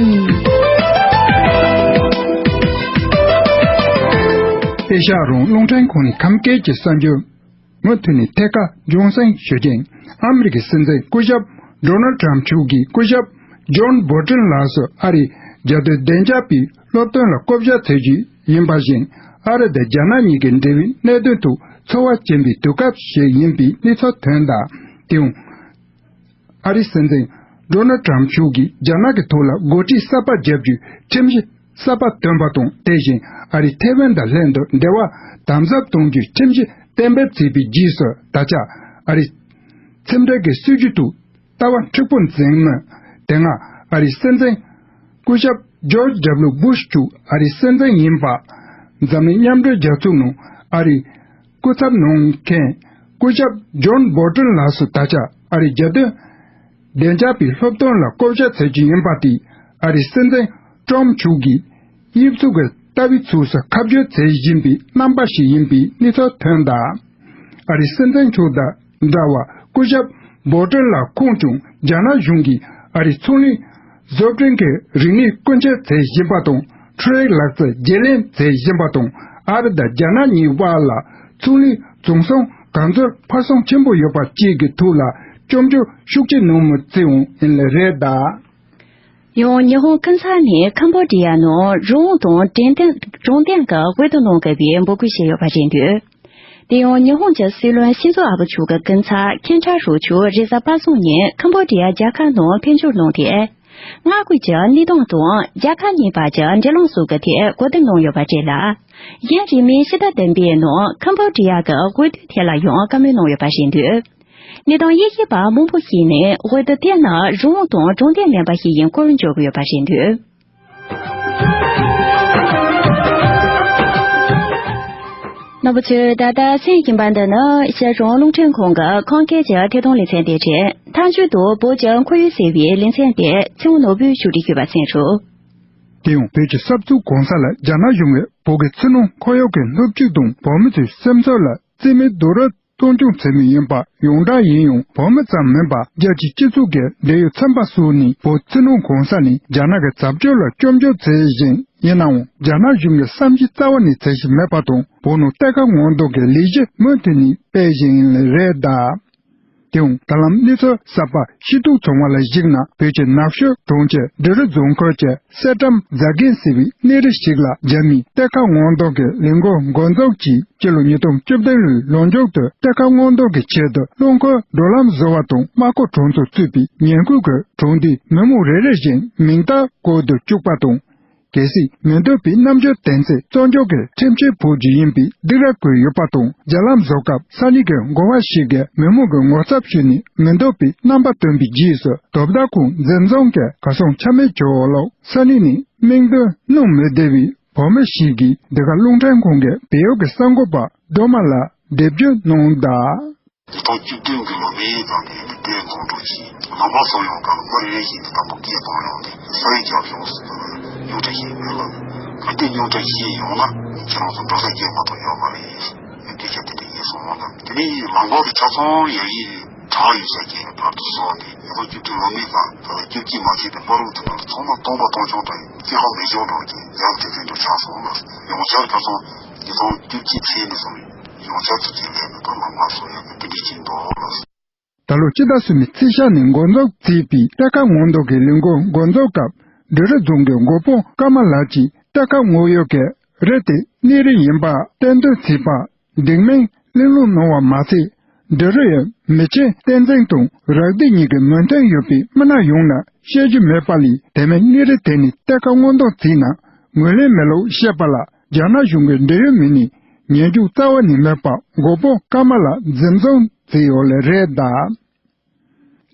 ཨེ་ཤ་ཡ་རང་དབང་རླུང་འཕྲིན་ཁང་ནས་ཁམས་སྐད་ཀྱི་གསར་འགྱུར། མུ་མཐུད་ནས་ཐད་ཀར་རྒྱང་སྲིང་ཞུ་རྒྱུ་ཡིན། ཨ་མི་རི་ཀའི་སྲིད་འཛིན་སྐུ་ཞབས་ཌོ་ནལ་ཊམ་མཆོག་གིས་སྐུ་ཞབས་ཇོན་བོ་ཏྲིན་ལགས་སུ་ཨ་རིའི་རྒྱལ་དོན་བདེ་འཇགས་པའི་སློབ་སྟོན་ལ་བསྐོ་བཞག་བྱེད་རྒྱུ་ཡིན་པ་བཞིན། ཨ་རི་དང་རྒྱ་ནག་གཉིས་ཀྱི་འབྲེལ་བའི་གནད་དོན་ཐོག་ཚོར་བ་སྐྱེན་པའི་དུས་སྐབས་ཤིག་ཡིན་པའི་གནས་ཚུལ་ཐོན་གདའ། དེའང་ཨ་རིའི་སྲིད་འཛིན་ཌོ་ནལ་ཊམ་མཆོག་གིས་རྒྱ་ནག་གི་ཐོག་ལ་འགོ་ཁྲིད་གསར་པ་བརྒྱབ་རྒྱུའི་ཁྲིམས་གཞི་གསར་པ་བཏོན་པ་དང་། དེ་བཞིན་ཨ་རིས་ཐེ་ཝན་དང་ལྷན་དུ་འབྲེལ་བ་དམ་ཟབ་གཏོང་རྒྱུའི་ཁྲིམས་གཞི་གཏན་འབེབས་བྱས་པའི་རྗེས་སུ། ད་ཆ་ཨ་རིའི་ཁྲིམས་འབྲེལ་གྱི་སྲིད་བྱུས་ཐོག་ལྟ་བ་མཁྲེགས་པོ་འཛིན་མི་དེ་སྔ་ཨ་རིའི་སྲིད་འཛིན་སྐུ་ཞབས་ཇོརྗ་ཌབ་ལུ་བུ་ཤ་མཆོག་ཨ་རིའི་སྲིད་འཛིན་ཡིན་པ། འཛམ་གླིང་མཉམ་འབྲེལ་རྒྱལ་ཚོགས་ནང་ཨ་རིའི་སྐུ་ཚབ་གནང་མཁན་སྐུ་ཞབས་ཇོན་བོ་ཏྲིན་ལགས་སུ་ད་ཆ་ཨ་རིའི་རྒྱལ་དོན་བདེ་འཇགས་པའི་སློབ་སྟོན་ལ་བསྐོ་བཞག་བྱེད་རྒྱུ་ཡིན་པ་དེས། ཨ་རིའི་སྲིད་འཛིན་ཀྲོམ་མཆོག་གིས་དབྱིབས་གཟུགས་ཀྱི་ལྟ་བའི་ཚུགས་སུ་ཁ་བརྗོད་བྱེད་བཞིན་པའི་རྣམ་པ་ཞིག་ཡིན་པའི་གནས་ཚུལ་ཐོན་གདའ། ཨ་རིའི་སྲིད་འཛིན་མཆོག་དང་འདྲ་བར་སྐུ་ཞབས་བོ་ཏྲིན་ལགས་ཁོང་ཀྱང་རྒྱ་ནག་གཞུང་གིས་ཨ་རིའི་ཚོང་ལས་བཟོ་སྐྲུན་གྱི་རིག་གནས་བཀོལ་སྤྱོད་བྱེད་བཞིན་པ་དང་། འཕྲུལ་རིག་ལག་རྩལ་བརྗེ་ལེན་བྱེད་བཞིན་པ་དང་། ཨ་རི་དང་རྒྱ་ནག་གཉིས་དབར་ལ་ཚོང་ལས་རྫོང་སོང་གང་འཚོལ་འཕར་སོང་ཆེན་པོ་ཡོད་པ་བཅས་ཀྱི་ཐོག་ལ་སྐྱོན་བརྗོད་ཤུགས་ཆེ་གནང་མུས་བརྩིས་འོང་ཡིན་ལེ་རེད་གདའ། ཡང་ཉི་ཧོང་ཁ་ཚ་ནས་ཁམ་བོ་ཌི་ཡ་ནང་རང་དབང་དང་དྲང་བདེན་དྲང་བདེན་གྱི་དབུ་སྟོན་གནང་དགོས་པའི་འབོད་སྐུལ་བྱས་ཡོད་པ་རེད་འདུག་དེ་ཡང་ཉི་ཧོང་གི་སྲིད་བློན་ཤིན་ཛོ་ཨ་བྷོ་མཆོག་གི་སྐུ་ཚབ་ཁེན་ཁྲ་རུ་མཆོག་རེས་གཟའ་པ་སངས་ཉིན་ཁམ་བོ་ཌི་ཡ་རྒྱལ་ཁབ་ནང་ཕེབས་འབྱོར་གནང་སྟེ། མངའ་ཁུལ་གྱི་གནས་སྟངས་དང་རྒྱལ་ཁབ་གཉིས་བར་གྱི་འབྲེལ་ལམ་སོགས་ཀྱི་ཐད་གོ་བསྡུར་གནང་ཡོད་པ་རེད་ལ། གཞན་རིང་མིན་ཕྱི་ཟླ་བདུན་པའི་ནང་ཁམ་བོ་ཌི་ཡ་གི་དབུ་སྟོན་ཐད་ལ་ཡང་བཀའ་མོལ་གནང་ཡོད་པ་རེད་འདུག་གནས་སྟངས་དབྱེ་ཞིབ་པ་མང་པོ་ཞིག་ནས་དབུ་སྟོན་དེ་ནི་རང་དབང་དང་དྲང་བདེན་ལྡན་པ་ཞིག་ཡིན་སྐོར་བརྗོད་ཀྱི་ཡོད་པ་རེད་འདུག་རྣམ་པ་ཚོས་ད་ལྟ་གསན་བཞིན་པ་འདི་ནི་ཨེ་ཤ་ཡ་རང་དབང་རླུང་འཕྲིན་ཁང་གི་ཁམས་སྐད་ཀྱི་ཐད་གཏོང་ལེ་ཚན་དེ་རེད། མཐའ་མཇུག་ཏུ་བོད་ཀྱི་ཁོར་ཡུག་ཟེར་བའི་ལེ་ཚན་དེ་ཚེ་དབང་ནོར་བུས་ཕྱོགས་སྒྲིག་ཞུས་པ་གསན་རོགས། དེ་ཡང་བོད་ཀྱི་ས་བཙུགས་གང་ས་ལ་རྒྱ་ནག་གཞུང་གིས་བོད་ཀྱི་ཕྱི་ནང་ཁོར་ཡུག་གི་སྣུབ་བཅུག་དང་བོད་མི་ཚོའི་སེམས་ཚོར་ལ་རྩིས་མེད་རྡོག་རོལ་གཏོང་སྐྱོང་བྱེད་མུས་ཡིན་པ་ཡོངས་གྲགས་ཡིན་ཡང་། བོད་མི་ཙམ་མིན་པར་རྒྱལ་སྤྱིའི་སྤྱི་ཚོགས་ཀྱི་འབྲེལ་ཡོད་ཚན་པ་སོགས་ནས་བོད་ཕྱི་ནང་གང་ས་ནས་རྒྱ་ནག་གི་བྱ་སྤྱོད་ལ་སྐྱོན་བརྗོད་བྱེད་བཞིན་ཡིན་ནའང་། རྒྱ་ནག་གཞུང་གིས་བསམ་གཞིག་རྩ་བ་ནས་བྱེད་བཞིན་མེད་པ་དང་། བོད་ནང་གཏེར་ཁ་སྔོག་འདོན་གྱི་ལས་གཞི་མུ་མཐུད་ནས་སྤེལ་བཞིན་ཡིན་ལེ་རེད་གདའ། དེའང་ད་ལམ་གནས་ཚུལ་གསར་པ་ཤེས་རྟོགས་བྱུང་བ་ལ་གཞིགས་ན། བོད་ཀྱི་ནག་ཆུ་གྲོང་ཁྱེར་འབྲི་རུ་རྫོང་ཁུལ་གྱི་གསེར་ཊམ་རྫ་རྒན་ཟེར་བའི་གནས་རི་ཞིག་ལ་རྒྱ་མིས་གཏེར་ཁ་སྔོག་འདོན་གྱི་ལས་འགུལ་འགོ་འཛུགས་ཀྱིས། སྤྱི་ལོ་ཉིས་སྟོང་བཅུ་བདུན་ལོའི་ལོ་མཇུག་ཏུ་གཏེར་ཁ་སྔོག་འདོན་གྱི་ཆེད་དུ་རླངས་འཁོར་འགྲོ་ལམ་བཟོ་བ་དང་། དམག་སྐོར་གྲོང་ཚོ་གཙོས་པའི་ཉེ་ཁུལ་གྱི་གྲོང་སྡེའི་མི་མང་རེ་རེ་བཞིན་མིང་རྟགས་བཀོད་དུ་བཅུག་པ་དང་། གལ་སྲིད་མི་འདོད་པའི་རྣམ་འགྱུར་དོན་ཚན་བཙོན་འཇུག་གི་ཁྲིམས་ཆད་ཕོག་རྒྱུ་ཡིན་པའི་སྡིགས་ར་བཀོད་ཡོད་པ་དང་། རྒྱ་ལམ་བཟོ་སྐབས་ས་གནས་ཀྱི་འགོ་བ་ཞིག་གིས་མི་མང་གི་ངོ་ཚབ་ཞུས་ནས་མི་འདོད་པའི་རྣམ་པ་སྟོན་པའི་རྗེས་སུ། དོ་བདག་ཁོངས་འཛིན་བཟུང་གིས་གར་སོང་ཆ་མེད་བྱས་པ་ལོག་ས་གནས་ནས་མིང་འདོན་གནང་མི་བདེ་བའི་བོད་མི་ཞིག་གིས་འདི་ག་རླུང་འཕྲིན་ཁང་གི་བལ་ཡུལ་གྱི་གསར་འགོད་པ་སྒྲོལ་མ་ལ་འགྲེལ་བརྗོད་གནང་གདའ། ཉིས་སྟོང་བཅུ་བདུན་གྱི་ལོ་མའི་ནང་ནས་དེ་ནང་འགྲོ་གྱིས་ནང་པ་སོང་ཡོང་གང་མི་རེ་ཞིག་ནི་དང་པོ་སྐད་གཏོང་ཡོང་ནས་ས་ཡི་རྒྱབ་ཡོང་སྲིད་དུ་རྙོག་དྲ་ཞིག་མེད་ལ། གལ་ཏེ་རྙོག་དྲ་ཞིག་ཡོང་ན་ཁྱེད་རང་ཚོ་འགྲོ་ས་སྐད་མ་གཏོགས་ཡོད་མ་རེད། སྐད་ཆ་དེ་འདྲ་ཡིན་སོང་བ་དང་། དེ་ནས་ལམ་བར་དུ་ཆ་ཚང་ཡ་ཡིས་བྲག་ཡོད་ས་ཀྱི་བར་དུ་སོང་སྟེ་ཉིས་སྟོང་བཅུ་བདུན་ལོ་མའི་ནང་ད་ལྟ་བཅོ་བརྒྱད་མ་བྱས་པའི་བར་དུ་ཚང་མ་སྟོང་པ་སྟོང་རྐྱང་དང་སྐྱེ་ཁམས་མེ་སྦྱོར་འགྲོ་གི་ཡང་དེ་བཞིན་དུ་ཆགས་སོང་ལ། ཡོངས་ཁྱབ་ཁ་སང་ཉིས་སྟོང་བཅུ་གཅིག་ཚེས་ནས་བཟུང་། ཡོངས་ཁྱབ་ཀྱི་ཆེད་ལས་ནི་ད་ལམ་ཁ་བཟོ་ཡ་ནི་དེ་འདྲ་ཅིག་འདུག་ལགས། ད་ལོ་སྤྱི་ཟླ་གསུམ་པའི་ཚེས་ཤར་ནས་འགོ་འཛུགས་བྱས་པའི་གཏེར་ཁ་སྔོག་འདོན་གྱི་ལས་འགུལ་འགོ་འཛུགས་སྐབས། འབྲི་རུ་རྫོང་གི་འགོ་དཔོན་ཀརྨ་ལགས་ཀྱིས་གཏེར་ཁ་སྔོག་ཡུལ་གྱི་རི་དེ་གནས་རི་ཡིན་པ་གཏན་འདོན་བྱས་པ། འདེགས་མིན་གླེང་སློང་གནང་བ་མ་ཟད། འབྲི་རུ་ཡི་མི་ཆེན་བསྟན་འཛིན་དང་རག་བསྡད་གཉིས་ཀྱི་མོས་མཐུན་ཡོད་པའི་མི་སྣ་ཡོངས་ནས་བཤད་རྒྱུ་མེད་པ་ལས། དེ་མིན་གནས་རི་དེ་ནས་གཏེར་ཁ་སྔོག་འདོན་བྱས་ན་ངོས་ལེན་མེད་ལུགས་བཤད་པ་ལ། རྒྱ་ནག་གཞུང་གིས་འབྲེལ་ཡོད་མི་སྣའི་ཉེས་འཇོག་རྩ་བ་ནས་མེད་པར་འགོ་དཔོན་ཀརྨ་ལགས་འཛིན་བཟུང་བྱས་ཡོད་ལེ་རེད་གདའ།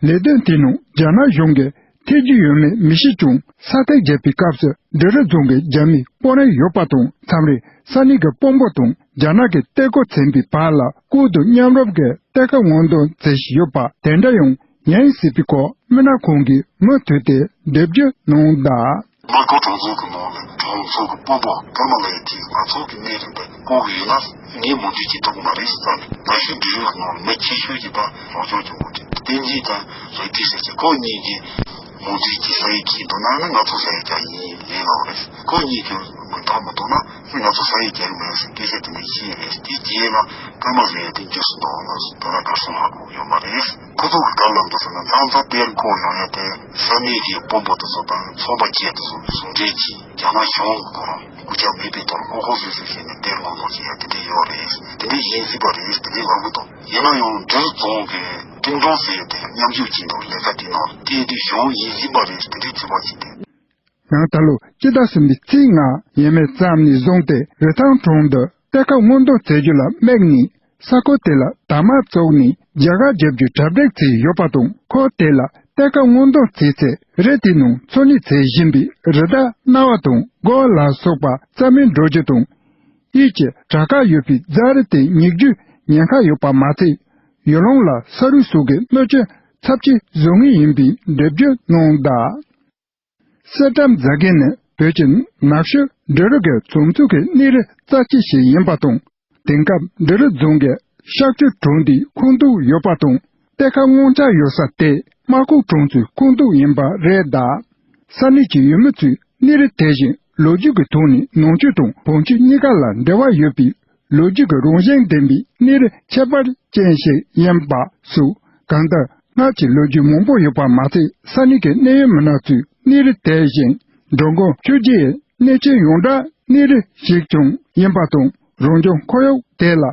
ལས་དོན་དེའི་ནང་རྒྱ་ནག་གཞུང་གིས་ཐེ་ཇུས་ཡོད་མེད་མི་ཤེས་ཀྱང་། ས་ཐིག་བརྒྱབ་པའི་སྐབས་སུ་འབྲི་རུ་རྫོང་གི་རྒྱ་མིའི་དཔོན་རིགས་ཡོད་པ་དང་། མཚམས་རེ་ས་གནས་ཀྱི་དཔོན་པོ་དང་རྒྱ་ནག་གི་གཏེར་སྐོར་ཚན་པའི་བར་ལ་བསྐོར་དུ་མཉམ་རུབ་ཀྱིས་གཏེར་ཁ་སྔོག་འདོན་བྱེད་བཞིན་ཡོད་པ་དེ་འདྲ་ཡང་ཡིན་སྲིད་པའི་སྐོར་མི་སྣ་ཁོང་གིས་མུ་མཐུད་དེ་འགྲེལ་བརྗོད་གནང་གདའ། སྨར་ཁམས་གྲོང་ཚོ་གི་ནང་ལ་གྲོང་ཚོ་གི་དཔོན་པོ་ཀརྨ་ལགས་ཀྱིས་ང་ཚོ་གི་གནས་རི་འདི་བསྐོར་གྱི་ཡོད་ན། ངས་མོས་མཐུན་བྱེད་ཐུབ་ཀྱི་མ་རེད་ཟེར་ནས། ནང་ཆོས་འབྲེལ་ཡོད་ནང་མི་ཆེ་ཤོས་ཀྱི་ད་རང་སྐྱོང་ལྗོངས་ཀྱི་བསྟན་འཛིན་དང་བཟོ་སྐྱིད་ཟེར་ཚེ་ཁོ་གཉིས་ཀྱིས་མོས་མཐུན་གྱི་ས་ཡིག་བྲིས་འདུག་ན་ནི་ང་ཚོ་ས་ཡིག་ཀྱང་ཡིན་ཡིན་ལབ་རེད། ཁོ་གཉིས་ཀྱིས་མི་འདང་མི་འདུག་ན་ང་ཚོ་ས་ཡིག་རྒྱག་གི་མེད་ཟེར་སྐད་ཆ་དེ་འདྲ་བཤད་རེད། དེ་རྗེས་ལ་ཀརྨ་ཟེར་ཡ་དེ་འཇིགས་སུ་འདུག་ལ་ད་ལྟ་གར་སོང་ཧ་གོ་ཡོད་མ་རེད། ཁོ་ཚོ་གི་སྐབས་ལ་འདུག་ཟེར་ན་ལྷ་མཛངས་གཏེར་མཁོ་ཡོང་ཡ་དེ་ས་གནས་ཀྱི་དཔོན་པོ་དེ་ཚོ་དང་ཚོང་པ་ཁྱེད་དེ་ཚོ་གི་ཟུང་འབྲེལ་གྱིས། རྒྱ་ནག་གཞུང་གི་སྐོར་སྐུ་ཕྱྭ་མེད་པའི་དོན་ལ་ངོ་ལྐོག་སུད་སུད་བྱས་ནས་གཏེར་སྔོག་འདོན་བྱེད་ཡ་དེ་འདྲ་ཡོད་རེད། དེ་འདྲ་ཡིན་སྲིད་པ་རེད། དེ་འདྲ་ལབ་གི་འདུག་ཡིན་ན་ཡང་འབྲི་རུ་རྫོང་གི་ཀྲིང་ཀྲུང་ཟེར་ཡ་དེ་མཉམ་ཞུགས་བྱས་འདུག་ལས་ཀ་དེ་ནང་སྐད་དེ་གཞུང་ཡིན་སྲིད་པ་རེད། དེ་འདྲ་བྱེད་པ་བྱས་ཏེ། ཡང་ད་ལོ་སྤྱི་ཟླ་གསུམ་པའི་ཚེས་ལྔ་ཡས་མས་ཙམ་ནས་བཟུང་སྟེ་རི་ཐང་གྲོང་དུ་གཏེར་ཁ་སྔོག་འདོན་བྱེད་རྒྱུ་ལ་དམིགས་ནས། ས་ཁུལ་དེ་ལ་དར་དམར་བཙུགས་ནས་རྒྱ་གར་རྒྱབ་རྒྱུའི་གྲ་སྒྲིག་བྱས་ཡོད་པ་དང་། ཁོ་དེ་ལ་གཏེར་ཁ་སྔོག་འདོན་བྱས་ཚེ་རི་དེའི་ནང་འཚོ་གནས་བྱེད་བཞིན་པའི་རི་དྭགས་གནའ་བ་དང་དགོ་བ་ལ་སོགས་པ་རྩ་མེད་འགྲོ་རྒྱུ་དང་། དབྱིབས་ཀྱི་གྲངས་ཀ་ཡོད་པའི་རྫ་རི་དེ་རྙེད་རྒྱུའི་ཉེན་ཁ་ཡོད་པ་མ་ཚད། ཡུལ་ལུང་ལ་ས་རུད་སོགས་ཀྱི་གནོད་སྐྱོན་ཚབས་ཆེ་བཟོ་ངེས་ཡིན་པའི་འགྲེལ་བརྗོད་གནང་གདའ། གསེར་སྦྲམ་རྫ་རྒན་ནི་བོད་ཀྱི་ནག་ཆུ་འབྲི་རུ་གི་གྲོང་ཚོ་གི་གནས་རི་རྩ་ཆེ་ཞིག་ཡིན་པ་དང་། དེང་སྐབས་འབྲི་རུ་རྫོང་གི་ཤག་ཆུ་གྲོང་སྡེའི་ཁོངས་གཏོགས་ཡོད་པ་དང་། གཏེར་ཁ་སྔོག་འཆར་ཡོད་ས་དེ་སྨར་ཁམས་གྲོང་ཚོའི་ཁོངས་གཏོགས་ཡིན་པ་རེད་གདའ། ས་གནས་ཀྱི་ཡུལ་མི་ཚོས་གནས་རི་དེ་བཞིན་ལོ་རྒྱུས་ཀྱི་ཐོག་ནས་ནང་ཆོས་དང་བོན་ཆོས་གཉིས་ཀ་ལ་འབྲེལ་བ་ཡོད་པའི་ལོ་རྒྱུས་ཀྱི་རང་བཞིན་ལྡན་པའི་གནས་རི་ཁྱད་པར་ཅན་ཞིག་ཡིན་པ་སོགས། གང་ལྟར་སྔར་གྱི་ལོ་རྒྱུས་མང་པོ་ཡོད་པ་མ་ཟད། ས་གནས་ཀྱི་གནད་ཡོད་མི་སྣ་ཚོས་གནས་རི་དེ་བཞིན་འགྲོ་མགོན་ཆོས་རྗེ་ཡི་གནས་ཆེན་ཡོངས་གྲགས་གནས་རི་ཞིག་ཀྱང་ཡིན་པ་དང་། རང་བྱུང་ཁོར་ཡུག་དེ་ལ་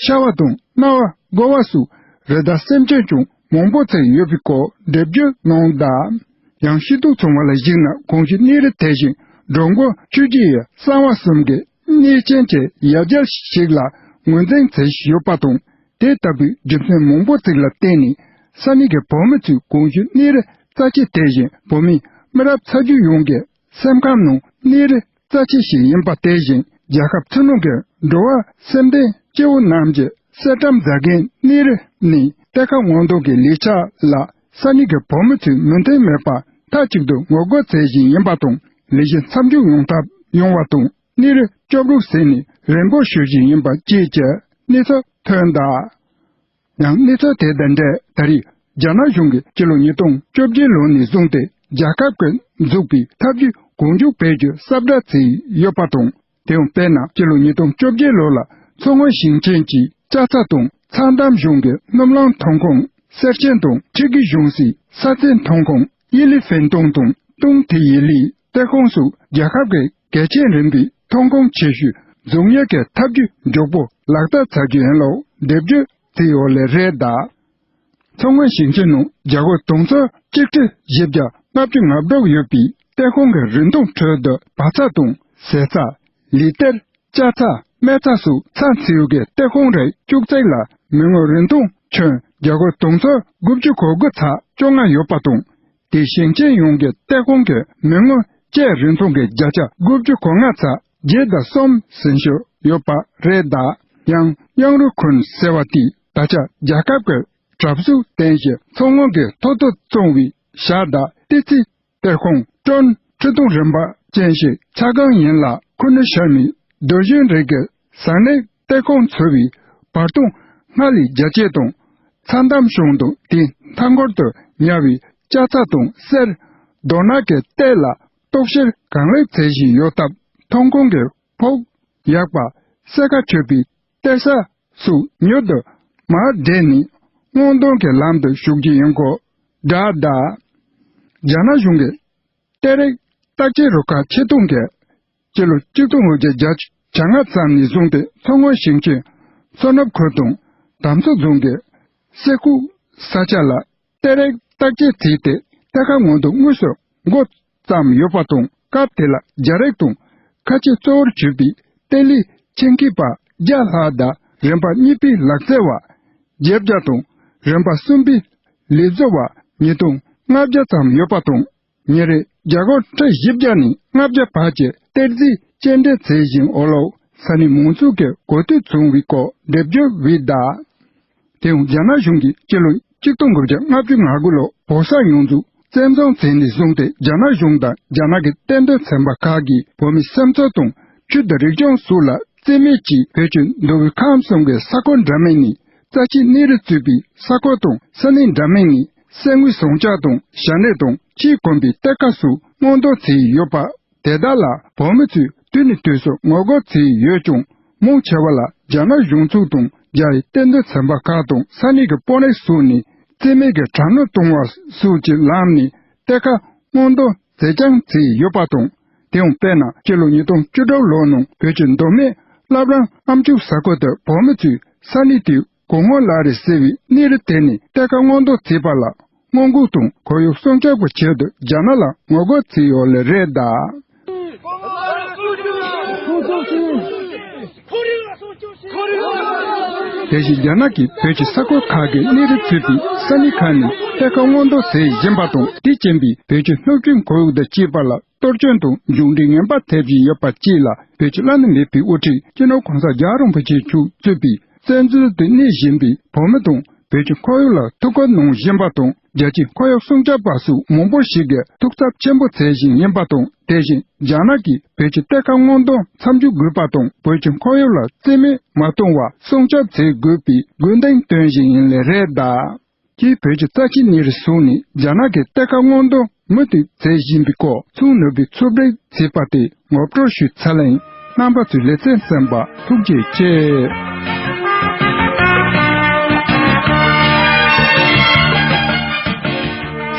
ཤ་བ་དང་གནའ་བ་དགོ་བ་སོགས་རི་དྭགས་སེམས་ཅན་ཀྱང་མང་པོ་ཅིག་ཡོད་པའི་སྐོར་འགྲེལ་བརྗོད་གནང་གདའ། ཡང་ཤེས་རྟོགས་བྱུང་བ་ལ་གཞིགས་ན། གོང་ཞུས་གནས་རི་དེ་བཞིན་འགྲོ་མགོན་ཆོས་རྗེ་ཡི་གསང་བ་གསུམ་གྱི་གནས་ཆེན་གྱི་ཡ་གྱལ་ཞིག་ལ་ངོས་འཛིན་བྱེད་བཞིན་ཡོད་པ་དང་། དེ་ལྟ་བུའི་རྒྱུ་མཚན་མང་པོ་ཅིག་ལ་བརྟེན་ནས། ས་གནས་ཀྱི་བོད་མི་ཚོས་གོང་ཞུས་གནས་རི་རྩ་ཆེ་དེ་བཞིན་བོད་མིའི་མི་རབས་ཚ་རྒྱུད་ཡོངས་ཀྱི་སེམས་ཁམས་ནང་གནས་རི་རྩ་ཆེ་ཞིག་ཡིན་པ་དེ་བཞིན། རྒྱལ་ཁབ་ཕྱི་ནང་གི་འགྲོ་བ་སེམས་ལྡན་སྐྱེ་བོ་རྣམས་ཀྱིས་གསེར་སྦྲམ་རྫ་རྒན་གནས་རི་ནས་གཏེར་ཁ་སྔོག་འདོན་གྱི་ལས་འཆར་ལ་ས་གནས་ཀྱི་བོད་མི་ཚོས་མོས་མཐུན་མེད་པར་མཐའ་གཅིག་ཏུ་ངོ་རྒོལ་བྱེད་བཞིན་ཡིན་པ་དང་། ལས་གཞི་མཚམས་འཇོག་ཡོང་ཐབས་ཡོང་བ་དང་། གནས་རི་སྐྱོབ་རོགས་ཟེར་ནས་རེ་འབོད་ཞུ་བཞིན་ཡིན་པ་བཅས་ཀྱི་གནས་ཚུལ་ཐོན་གདའ། ཡང་གནས་ཚུལ་དེ་དང་འབྲེལ། ད་རེས་རྒྱ་ནག་གཞུང་གིས་སྤྱི་ལོ་ཉིས་སྟོང་བཅོ་བརྒྱད་ལོ་ནས་བཟུང་སྟེ་རྒྱལ་ཁབ་ཀྱིས་འཛུགས་པའི་ཐབས་ཇུས་གང་མགྱོགས་སྤེལ་རྒྱུ་ཟབ་སྦྲགས་བྱས་ཡོད་པ་དང་། དེ་ཡང་དཔེར་ན། སྤྱི་ལོ་ཉིས་སྟོང་བཅོ་བརྒྱད་ལོ་ལ་མཚོ་སྔོན་ཞིང་ཆེན་གྱི་ལྕགས་རྩ་དང་ཚྭ་འདམ་གཞུང་གི་སྣུམ་རླངས་ཐོན་ཁུངས། གསེར་ཆེན་དང་ཁྲི་གི་གཞུང་སའི་ས་རྩྭའི་ཐོན་ཁུངས། ཨི་ལི་ཧྥེན་ཏུང་དང་ཏུང་ཐི་ཡི་ལིའི་གཏེར་ཁུངས་སོགས་རྒྱལ་ཁབ་ཀྱི་གལ་ཆེན་རིམ་པའི་ཐོན་ཁུངས་ཆེ་ཤོས་འཛུགས་གཉེར་གྱི་ཐབས་ཇུས་མགྱོགས་པོ་ལག་བསྟར་བྱ་རྒྱུ་ཡིན་ལུགས་འགྲེལ་བརྗོད་བྱས་ཡོད་ལེ་རེད་གདའ། མཚོ་སྔོན་ཞིང་ཆེན་ནང་རྒྱ་སྒོར་དུང་ཕྱུར་གཅིག་ཁྲི་བཞི་བརྒྱ་ལྔ་བཅུ་ང་དྲུག་ཡོད་པའི་གཏེར་ཁུངས་ཀྱི་རིན་ཐང་ཁྲོད་དུ་བག་ཚ་དང་ཟས་ཚྭ། ལི་ཏེར། ལྕགས་ཚྭ། སྨན་ཚྭ་སོགས་ཚྭ་འཚོལ་གྱི་གཏེར་ཁུངས་རིགས་བཅུ་གཅིག་ལ་མི་དངུལ་རིན་ཐང་ཁྱོན་རྒྱ་སྒོར་དུང་ཕྱུར་དགུ་བཅུ་གོ་དགུ་ཚེག་བཅོ་ལྔ་ཡོད་པ་དང་། དེས་ཞིང་ཆེན་ཡོངས་ཀྱི་གཏེར་ཁུངས་ཀྱི་མི་དངུལ་བཅས་རིན་ཐང་གི་བརྒྱ་ཆ་དགུ་བཅུ་གོ་ལྔ་ཚེག་བརྒྱད་དང་གསུམ་ཟིན་ཤོས་ཡོད་པ་རེད་གདའ། ཡང་གཡང་རུ་ཁུན་ཟེར་བ་དེས་ད་ཆ་རྒྱལ་ཁབ་ཀྱི་གྲབས་གཟུགས་བརྟན་ཞིང་མཚོ་སྔོན་གྱི་ཐོག་ཏུ་བཙོང་བའི་ཞྭ་དང་ཏི་ཙི། གཏེར་ཁུངས་ཀྲོན་ཁྲི་སྟོང་རིམ་པ་ཅན་ཞིག་ཆ་ཚང་ཡིན་ལ། ཁུ་ནུ་ཤར་མའི་རྡོ་ཞུན་རིགས་ཀྱི་ཟངས་ནག་གཏེར་ཁུངས་འཚོལ་བའི་བར་སྟོང་སྔར་ལས་རྒྱ་སྐྱེད་དང་། ཚྭ་འདམ་གཞུང་དང་དེའི་མཐའ་འཁོར་དུ་ཉར་བའི་ལྕགས་ཚྭ་དང་གསེར། རྡོ་སྣག་གི་གཏེར་ལ་གཏོར་བཤེར་གང་ལེགས་བྱེད་བཞིན་ཡོད་སྟབས། ཐོན་ཁུངས་ཀྱི་ཕོགས་ཡག་པ། གསལ་ཁ་ཆོད་པའི་གཏེར་ས་ སུ་མྱུར་དུ་མར་བསྒྲལ་ནས་སྔོག་འདོན་གྱི་ལམ་དུ་ཞུགས་ཀྱི་ཡིན་སྐོར་བསྒྲགས་གདའ། རྒྱ་ནག་གཞུང་གིས་ཏེ་རེག་བརྟག་དཔྱད་རུ་ཁག་ཆེད་གཏོང་གིས་སྤྱི་ལོ་གཅིག་སྟོང་དགུ་བརྒྱ་བརྒྱད་ཅུ་གྱ་ལྔ་ཙམ་ནས་བཟུང་སྟེ་མཚོ་སྔོན་ཞིང་ཆེན་མཚོ་ནུབ་ཁུལ་དང་དམ་སྲི་རྫོང་གི་སེ་ཁུག་ས་ཆ་ལ་ཏེ་རེག་བརྟག་དཔྱད་བྱས་ཏེ་གཏེར་ཁ་སྔོག་འདོན་དངོས་སུ་འགོ་བརྩམས་ཡོད་པ་དང་། སྐབས་དེ་ལ་རྒྱ་རིགས་དང་ཁ་ཆེ་གཙོ་བོར་གྱུར་པའི་གཏེར་ལས་ཆེད་མཁས་པ་བརྒྱ་ལྷག་དང་། རིམ་པ་གཉིས་པའི་ལག་རྩལ་བ་བརྒྱད་བརྒྱ་དང་། རིམ་པ་གསུམ་པའི་ལས་བཟོ་བ་ཉིས་སྟོང་ལྔ་བརྒྱ་ཙམ་ཡོད་པ་དང་། ཉིན་རེར་རྒྱ་སྒོར་ཁྲི་བཞི་བརྒྱ་ནས་ལྔ་བརྒྱ་བར་གྱི་གཏེར་རྫས་སྐྱེལ་འདྲེན་བྱེད་བཞིན་ཡོད་ལུགས་ས་གནས་མང་ཚོགས་ཀྱིས་གོ་ཐོས་བྱུང་བའི་སྐོར་འགྲེལ་བརྗོད་འོས་གདའ། དེ་ཡང་རྒྱ་ནག་གཞུང་གིས་སྤྱི་ལོ་གཅིག་སྟོང་དགུ་བརྒྱ་ལྔ་བཅུ་ང་དགུ་ལོར་བོད་ས་ཡོངས་རྫོགས་བཙན་བཟུང་བྱས་ནས་བཟུང་སྟེ། རྒྱ་ནག་གཞུང་དང་རྒྱ་ནག་གི་གཏེར་འདོན་ཚན་པ་ཁག་གིས་བོད་མི་སེམས་ཚོར་དང་ཆོས་དང་རིག་གཞུང་སོགས་ལ་བརྩི་མེད་ཀྱིས་བོད་ཀྱི་མདོ་དབུས་ཁམས་གསུམ་གྱི་ས་ཁུལ་འདྲ་མིན་ནས་རྩ་ཆེའི་གནས་རུ་བཙུགས་པའི་ས་ཁུལ་དང་ས་གནས་འདྲ་མིན་ནས་གསེར་དངུལ་ཟངས་ལྕགས་དང་ཞྭ་ནས་དང་ཆེས་དཀོན་པའི་གཏེར་ཁ་སོགས་སྔོག་འདོན་བྱས་ཡོད་པ། དེ་དག་ལ་བོད་མི་ཚོས་དུས་ནས་དུས་སུ་ངོ་རྒོལ་བྱས་ཡོད་ཀྱང་། མང་ཆེ་བ་ལ་རྒྱ་ནག་གཞུང་ཚོགས་དང་རྒྱ་ཡི་གཏེར་འདོན་ཚན་པ་ཁག་དང་ས་གནས་ཀྱི་དཔོན་རིགས་སོགས་ནས་བརྩི་མེད་ཀྱི་དྲག་གནོན་གཏོང་བ་སོགས་ཀྱི་ལམ་ནས་གཏེར་ཁ་སྔོག་འདོན་མཛེས་རྐྱང་བྱས་ཡོད་པ་དང་། དེ་ཡང་དཔེར་ན་སྤྱི་ལོ་ཉིས་སྟོང་བཅུ་དྲུག་ལོ་ནང་བོད་ཀྱི་མདོ་སྨད་བླ་བྲང་ཨ་མཆོག་ས་ཁུལ་དུ་བོད་མི་ཚོས་ས་གནས་དེའི་གོང་ངོ་ལག་རེད་ཟེར་བའི་གནས་རི་དེ་ནས་གཏེར་ཁ་སྔོག་འདོན་བྱས་པ་ལ་སྔོན་འགོག་དང་ཁོར་ཡུག་སྲུང་སྐྱོབ་ཀྱི་ཆེད་དུ་རྒྱ་ནག་ལ་ངོ་རྒོལ་བྱས་ཡོད་ལེ་རེད་གདའ། དེ་བཞིན་རྒྱ་ནག་གིས་བོད་ཀྱི་ས་ཁུལ་ཁག་གི་གནས་རི་ཚུད་པའི་ས་གནས་ཁག་ནས་གཏེར་ཁ་སྔོག་འདོན་བྱེད་བཞིན་པ་དང་། དེ་རྐྱེན་པས་བོད་ཀྱི་སྣོད་བཅུད་ཁོར་ཡུག་དང་བཅས་པ་ལ་གཏོར་སྐྱོན་དང་མཇུག་འབྲས་ངན་པ་ཐེབས་བཞིན་ཡོད་པ་བཅས་ལ། བོད་ཀྱི་བླ་ན་མེད་པའི་དབུ་ཁྲིད་སྤྱི་ནོར་གོང་ས་རྒྱལ་བ་རིན་པོ་ཆེ་མཆོག་གཙོས་པའི་བཙན་འཛུལ་དུ་གནས་བཞིན་པའི་བོད་མི་དང་། བོད་ཀྱི་ཁོར་ཡུག་ལ་ཐུགས་ཁུར་གནང་བཞིན་པ་དང་། རྒྱལ་སྤྱིའི་ཁོར་ཡུག་སྲུང་སྐྱོབ་པ་སོགས་མང་པོ་ཞིག་གིས་ཐུགས་འཚབ་ཆེན་པོ་བྱེད་བཞིན་ཡིན་པ་དང་། དེ་བཞིན་རྒྱ་ནག་གིས་བོད་ཀྱི་གཏེར་ཁ་སྔོག་འདོན་མཚམས་འཇོག་དགོས་པ་དང་། བོད་ཀྱི་ཁོར་ཡུག་ལ་རྩིས་མེད་མ་གཏོང་བར་སྲུང་སྐྱོབ་བྱེད་དགོས་པའི་དགོས་འདུན་བཏོན་བཞིན་ཡིན་ལེ་རེད་གདའ། ཀྱིས་བོད་ཀྱི་རྩ་ཆེའི་གནས་རི་སོགས་ནས་རྒྱ་ནག་གི་གཏེར་ཁ་སྔོག་འདོན་མུ་མཐུད་བྱེད་བཞིན་པའི་སྐོར་ཚོང་ནོར་བུས་ཕྱོགས་བསྒྲིགས་བྱས་པ་དེ་ངོ་སྤྲོད་ཞུས་ཚར་ལེ་ཡིན། རྣམ་པ་ཚོས་ལེ་ཚན་གསན་པར་ཐུགས་རྗེ་ཆེ།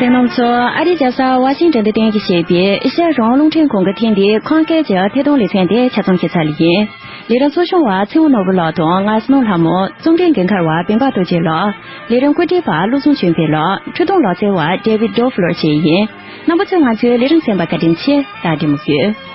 གསན་མཁན་ཚོ། ཨ་རིའི་རྒྱལ་ས་ཝ་ཤིང་ཏོན་དུ་རྟེན་གཞི་བྱས་པའི་ཨེ་ཤ་ཡ་རང་དབང་རླུང་འཕྲིན་ཁང་གི་ཐེངས་འདིའི་ཁམས་སྐད་ཀྱི་ཐད་གཏོང་ལེ་ཚན་དེ་ཆ་ཚང་བྱས་ཚར་ལེ་ཡིན། ལས་རིམ་གཙོ་སྐྱོང་བ་ཚེ་དབང་ནོར་བུ་ལགས་དང་ང་སྣང་ལྷ་མོ། རྩོམ་སྒྲིག་འགན་འཁུར་བ་སྤེན་པ་རྡོ་རྗེ་ལགས། ལས་རིམ་བཀོད་སྒྲིག་པ་བློ་བཟང་ཆོས་འཕེལ་ལགས། འཕྲིན་གཏོང་ལག་རྩལ་བ་David Dofler་བཅས་ཡིན། རྣམ་པ་ཚོས་ང་ཚོའི་ལས་རིམ་གསན་པར་བཀའ་དྲིན་ཆེ། ད་འདི་མུ་ཡོད།